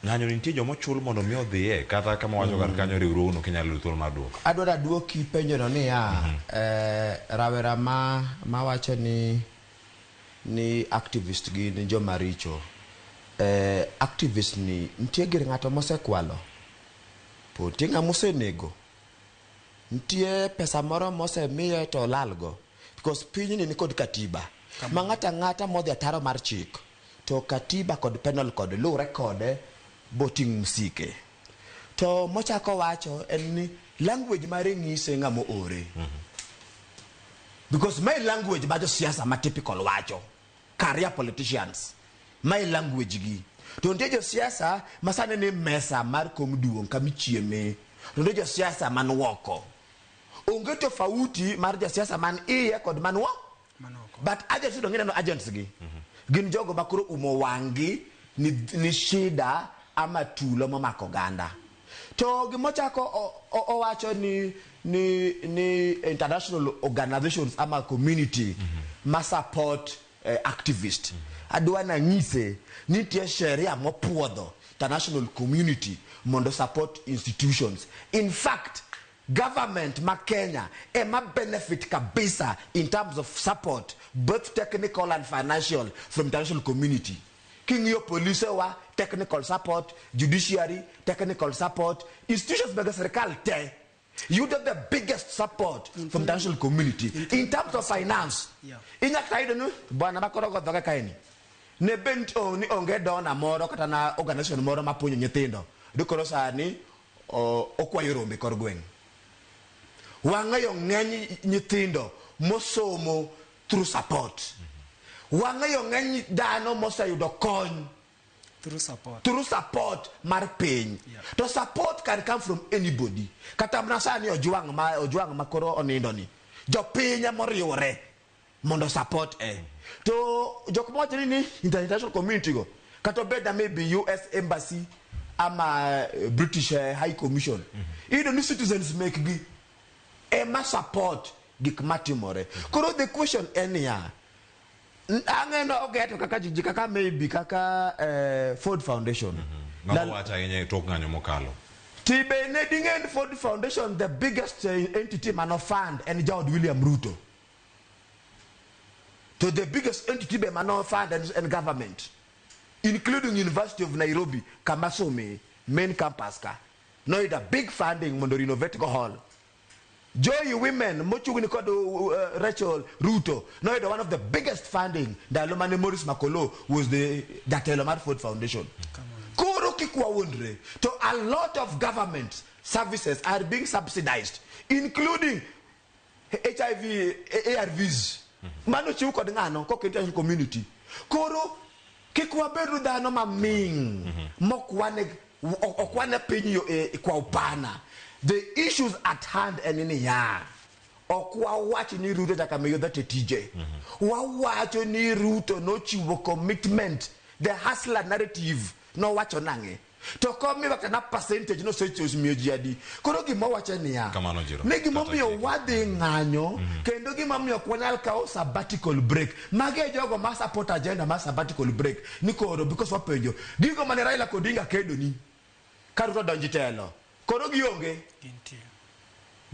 Ng'anyo ni nitie joma ochul mondo mi odhiye kata kama wacho kar kanyo riwruogno kinyalo yudo thuolo mar duoko. Adwaro aduoki penjono niya rawera ma wacho ni activist gin joma richo. Activist ni nitie gir ng'ato mosekwalo, po nitie ng'ama osenego, nitie pesa moro mosemiye to olalgo because pinyni nikod katiba ma ng'ato ang'ata modhi ataro mar chik to katiba kod penal code luwre kode boting' msike. To mochako wacho en ni language mare ng'ise ng'ama oore. Because my language ma josiasa ma typical wacho career politicians my language gi to nitie josiasa ma sani ni mesa mar kom duong' kamichieme to nitie josiasa man oko onge tofauti mar josiasa man iye kod man wo but agents donge ineno agents gi gin jogo ma koro umo wang'gi ni shida ama tulo momako oganda to gimochako owacho ni international organizations ama community ma support activist adwa nang'ise ni nitie sheria mopuodho international community mondo support institutions in fact government ma Kenya ema benefit kabisa in terms of support both technical and financial from international community king'iyo polise wa technical support judiciary technical support institutions mag sirikal te yudo the biggest support from international community in terms of finance inyaka yudo ni bwana makoro go dhoge kaeni ne bed ni onge donor moro kata na organization moro mapuonjo nyithindo dikoro sani okwayo rombe kor gweng' wang'eyo ng'eny nyithindo mosomo through support wang'eyo ng'eny dhano moseyudo kony through support mar piny to support can come from anybody kata mana sani Ojwang ma koro onindo ni jopiny emoriwore mondo support e to jok mawacho ni international community go kata obed na maybe US embassy ama British High Commission iyudo ni citizens mekgi ema support gik matimore koro the question en niya Ang'eno ogeto kaka ji kaka maybe kaka Ford Foundation. Mago wacho ahinya e tok ng'anyo mokalo. Tibe ne ding'e ni Ford Foundation the biggest entity mano fund en jaod William Ruto. To the biggest entity be mano fund en government, including University of Nairobi kama some main campus ka. Noyudo big funding mondo renovate go hall. Joy Women mochung'ni kod Rachel Ruto noyudo one of the biggest funding ndalo mane Maurice Makolo was the jatelo mar Ford Foundation. Koro kik wawuondre to a lot of government services are being subsidized, including HIV ARVs. Mano chiw kod ng'ano kok international community. Koro kik wabedu dhano maming mok wane ok wane piny yo kwa upana. The issues at hand en niya, ok wawach ni Ruto nyaka miyo dhate tije. Wawacho ni Ruto nochiwo commitment, the hustler narrative nowacho nang'e. To komiwa kata na percentage nosemiyo ji adi. Koro gima wacho niya, Kamano Jiro. ni gimomiyo wadhi ng'anyo kendo gimomiyo ok wanyal kawo sabbatical break. Magi e jogo ma support agenda mar sabbatical break ni koro because wapenjo gigo mane Raila Odinga kedo ni ka Ruto donji telo koro gionge.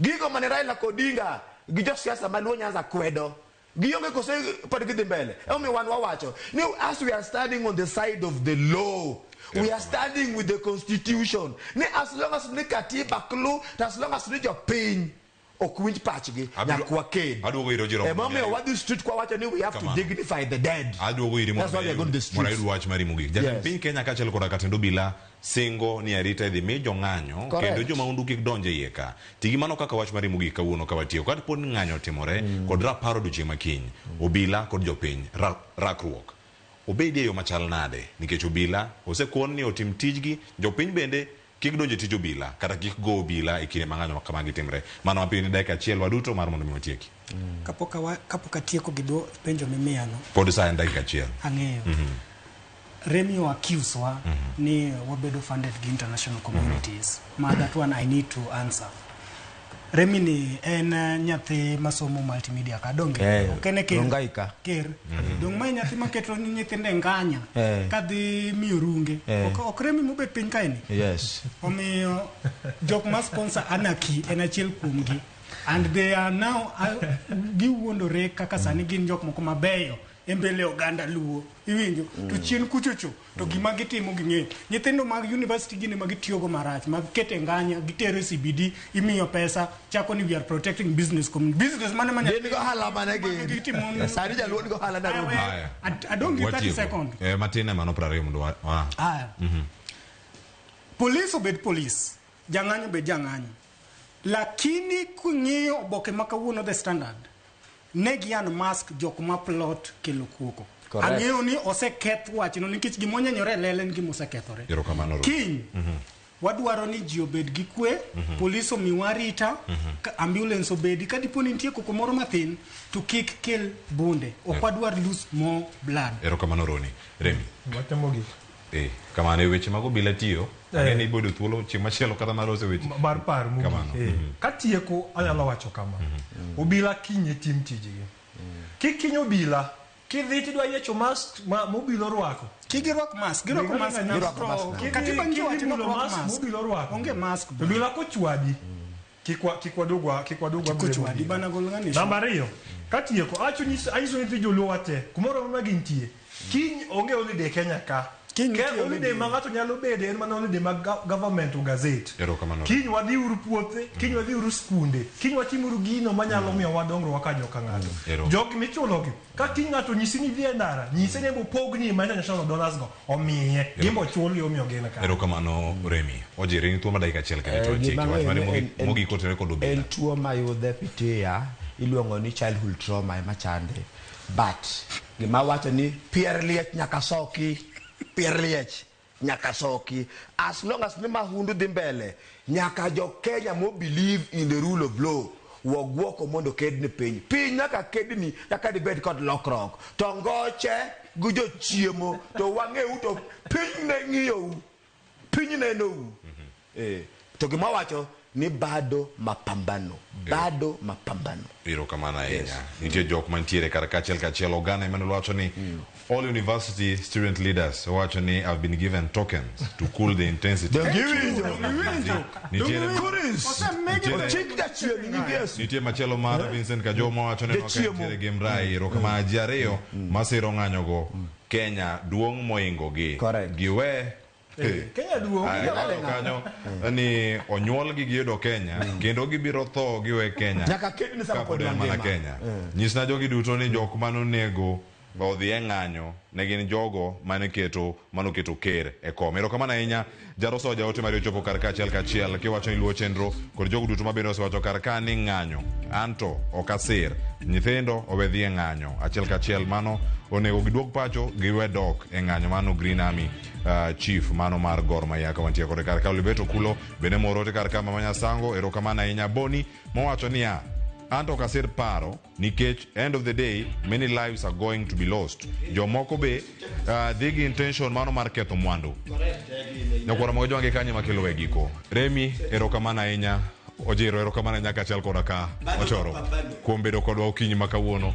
Gigo mane Raila Odinga gi josiasa maluo Nyanza kwedo gionge kose pod gidhi mbele. Emomiyo wan wawacho ni as we are standing on the side of the law, we are standing with the constitution. Ni as long as ni katiba klu, as long as ni jopiny ok winj pachgi nyaka waked. Aduogo iro Jiro. Emomiyo wadhi street kwa wacho ni we have to Kamano. dignify the dead. Aduogo iri That's why we are going to the mondo streets. ayud wach mari mogik. Jatend Yes. piny Kenya kaachiel koda katend obila singo ni arita idhi mi jong'anyo Correct. kendo jomahundu kik donj e iye ka. Ti gi mano kaka wach mari mogik kawuono ka watieko. Kata pod ni ng'anyo otimore kod rapar odiochieng' ma kiny, obila kod jopiny rakruok. Obedi e yo machal nade? Nikech obila osekon ni otim tijgi, jopiny bende kik donj e tij obila kata kik go obila e kinde ma ng'anyo kamagi timre. Mano mapiyo ni dakika achiel waduto mar mondo mi watieki. Kapok atieko gi penjo mimiyano. Pod sa en dakika achiel. Ang'eyo. Remi accuse wa ni wabedo funded gi international communities. Ma that one I need to answer. Remi ni en nyathi masomo multimedia ka donge. Ok en e ker. Rongai ka. Ker. Dong' mae nyathi maketo ni nyithindo e nganya. Kadhi miyo runge. Ok Remi mobet piny kaeni. Yes. Omiyo jok ma sponsor anarchy en achiel kuomgi. And they are now giwuondore kaka sani gin jok moko mabeyo e mbele oganda luo. Iwinjo? To chien kuchocho to gima gitimo ging'eyo. Nyithindo mag university gin ema gitiyogo marach, mag kete nganya, gitero e CBD, imiyo pesa, chako ni we are protecting business community. Business mane ma Gin go ohala mane gin? Gitimo Sani jaluo nigi ohala Nairobi. Aya. Adong' gi 30 Watieko. second. Matin ema no 20 mondo wa. Aya. Police obed police, jang'anyo obed jang'anyo. Lakini king'iyo oboke ma kawuono The Standard, ne gi unmask jok ma plot kelo kuoko. Correct. Ang'eyo ni oseketh wachno nikech gima onyenyore e lela en gima osekethore. Erokamano. Ruth. Kiny wadwaro ni ji obed gi kwe, polis omiwa arita, ka ambulance obedi, ka dipo ni nitie koko moro mathin to kik kel bunde. Ok wadwar lose more blood. Erokamano Roni. Remi. Wach mogik. Kamano e weche mag obila tiyo. Ang'e ni iboyudo thuolo chieng' machielo kata mar loso weche. Mar par mogik. Kamano. Katieko anyalo wacho kama. Obila kiny tim tijgi. Kik kiny obila, kidhi tidwa yiecho mask ma mobilo orwako. Kik girwak mask, girwako mask. Girwako mask. Katiba nyiso wacho ni ok rwak mask. Mobilo orwako. Onge mask. To obila kochwadi. Kik wadogwa Kik ochwadi, bana gol ng'ani. Namba 2, katieko acho nyiso anyiso nyithi joluo wate kumoro amora gintie. Kiny onge holiday Kenya ka. Kiny Ke nitie holiday holiday. ma ng'ato nyalo bede en mana holiday mag government o gazette. Erokamano. Kiny wadhi uru puothe, kiny wadhi uru skunde, kiny watimuru gino manyalo miyo wadongruok kaka joka ng'ato. Jogi michulogi, ka kiny ng'ato nyisi ni idhi e ndara, nyise ni embo pogni ma international dollars go, omiye, gimbo chulgi omiyo gin ka. Erokamano Remi. Ojiri ni thuolo mar dakika achiel kende to watieki. Gima Wach mari ang'eyo en- mogik otenore kod obila. En tuo mayudhe pitia iluongo ni childhood trauma ema chande. But gima wacho ni pier liech nyaka soki, pier liech nyaka soki. As long as ni mahundu dhi mbele, nyaka jo Kenya mo believe in the rule of law wagwoko mondo ked ni piny. Piny nyaka kedni, nyaka dibed kod lokruok. To ngoche gi jochiemo to wang'eu to piny ne ng'iyou. Piny nenou. To gima wacho Ni bado mapambano, bado mapambano. Erokamano ahinya. Nitie jok mantiere kar kachiel kachiel. Ogana Emmanuel wacho ni all university student leaders wacho ni have been given tokens to cool the intensity. Nitie machielo mar Vincent Kajoma wacho ni nitiere gi Mrai. Erokamano ji ariyo masiro ng'anyogo. Kenya duong' moingo gi. Giwe Kenya duong' kanyo ni onyuolgi giyudo Kenya kendo gibiro tho giwe Kenya nyaka ked kapod en mana Kenya. Nyisna jogi duto ni jok manonego odhi e ng'anyo ne gin jogo mane keto ker e kom. Erokamano ahinya Jaroso jaote mari ochopo kar kachiel kachiel kiwacho ni luwo chenro kod jogo duto mabende osewacho kar ka ni ng'anyo anto ok asir nyithindo owe dhi e ng'anyo achiel kachiel mano onego giduog pacho giwe dok e ng'anyo mano Green Army chief mano mar Gor Mahia ka wantie kode kar ka Olibeto Kulo bende morote kar ka Mama Nyasango. Erokamano ahinya Boni mowacho niya anto ok asir paro nikech end of the day many lives are going to be lost. Jomoko be dhi gi intention mano mar ketho mwandu. Nyakwara mogo jwange kanye makelo e giko. Remi erokamano ahinya. Ojiro erokamano ahinya kaachiel koda ka Ochoro kuom bedo kodwa okinyi ma kawuono,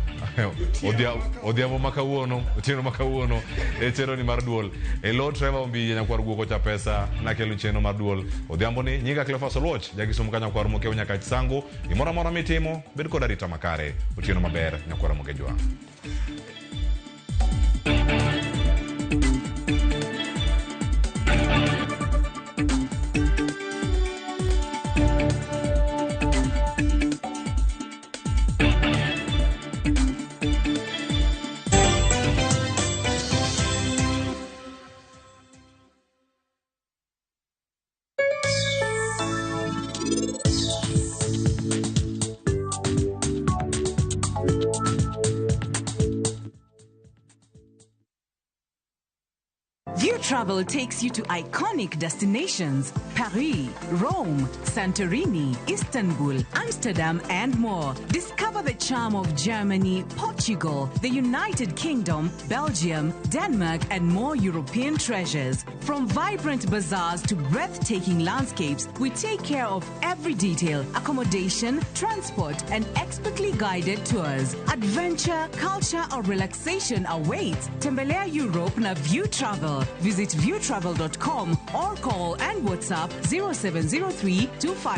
odhiambo ma kawuono, otieno ma kawuono e chenro ni mar duol. E lo Trevor Ombije nyakwar guok ocha pesa nakelo chenro mar duol odhiambo ni. Nyinga Cleophas Oluoch jakisumu ka nyakwar Mokeu nyaka Chisango. Gimoro amora mitimo bed kod arita makare. Otieno maber nyakwar Mokejwa. Travel takes you to iconic destinations: Paris, Rome, Santorini, Istanbul, Amsterdam, and more. Discover the charm of Germany, Portugal, the United Kingdom, Belgium, Denmark, and more European treasures. From vibrant bazaars to breathtaking landscapes, we take care of every detail: accommodation, transport, and expertly guided tours. Adventure, culture, or relaxation awaits. Tembelea Europe na View Travel. Visit viewtravel.com or call and WhatsApp 0703 25.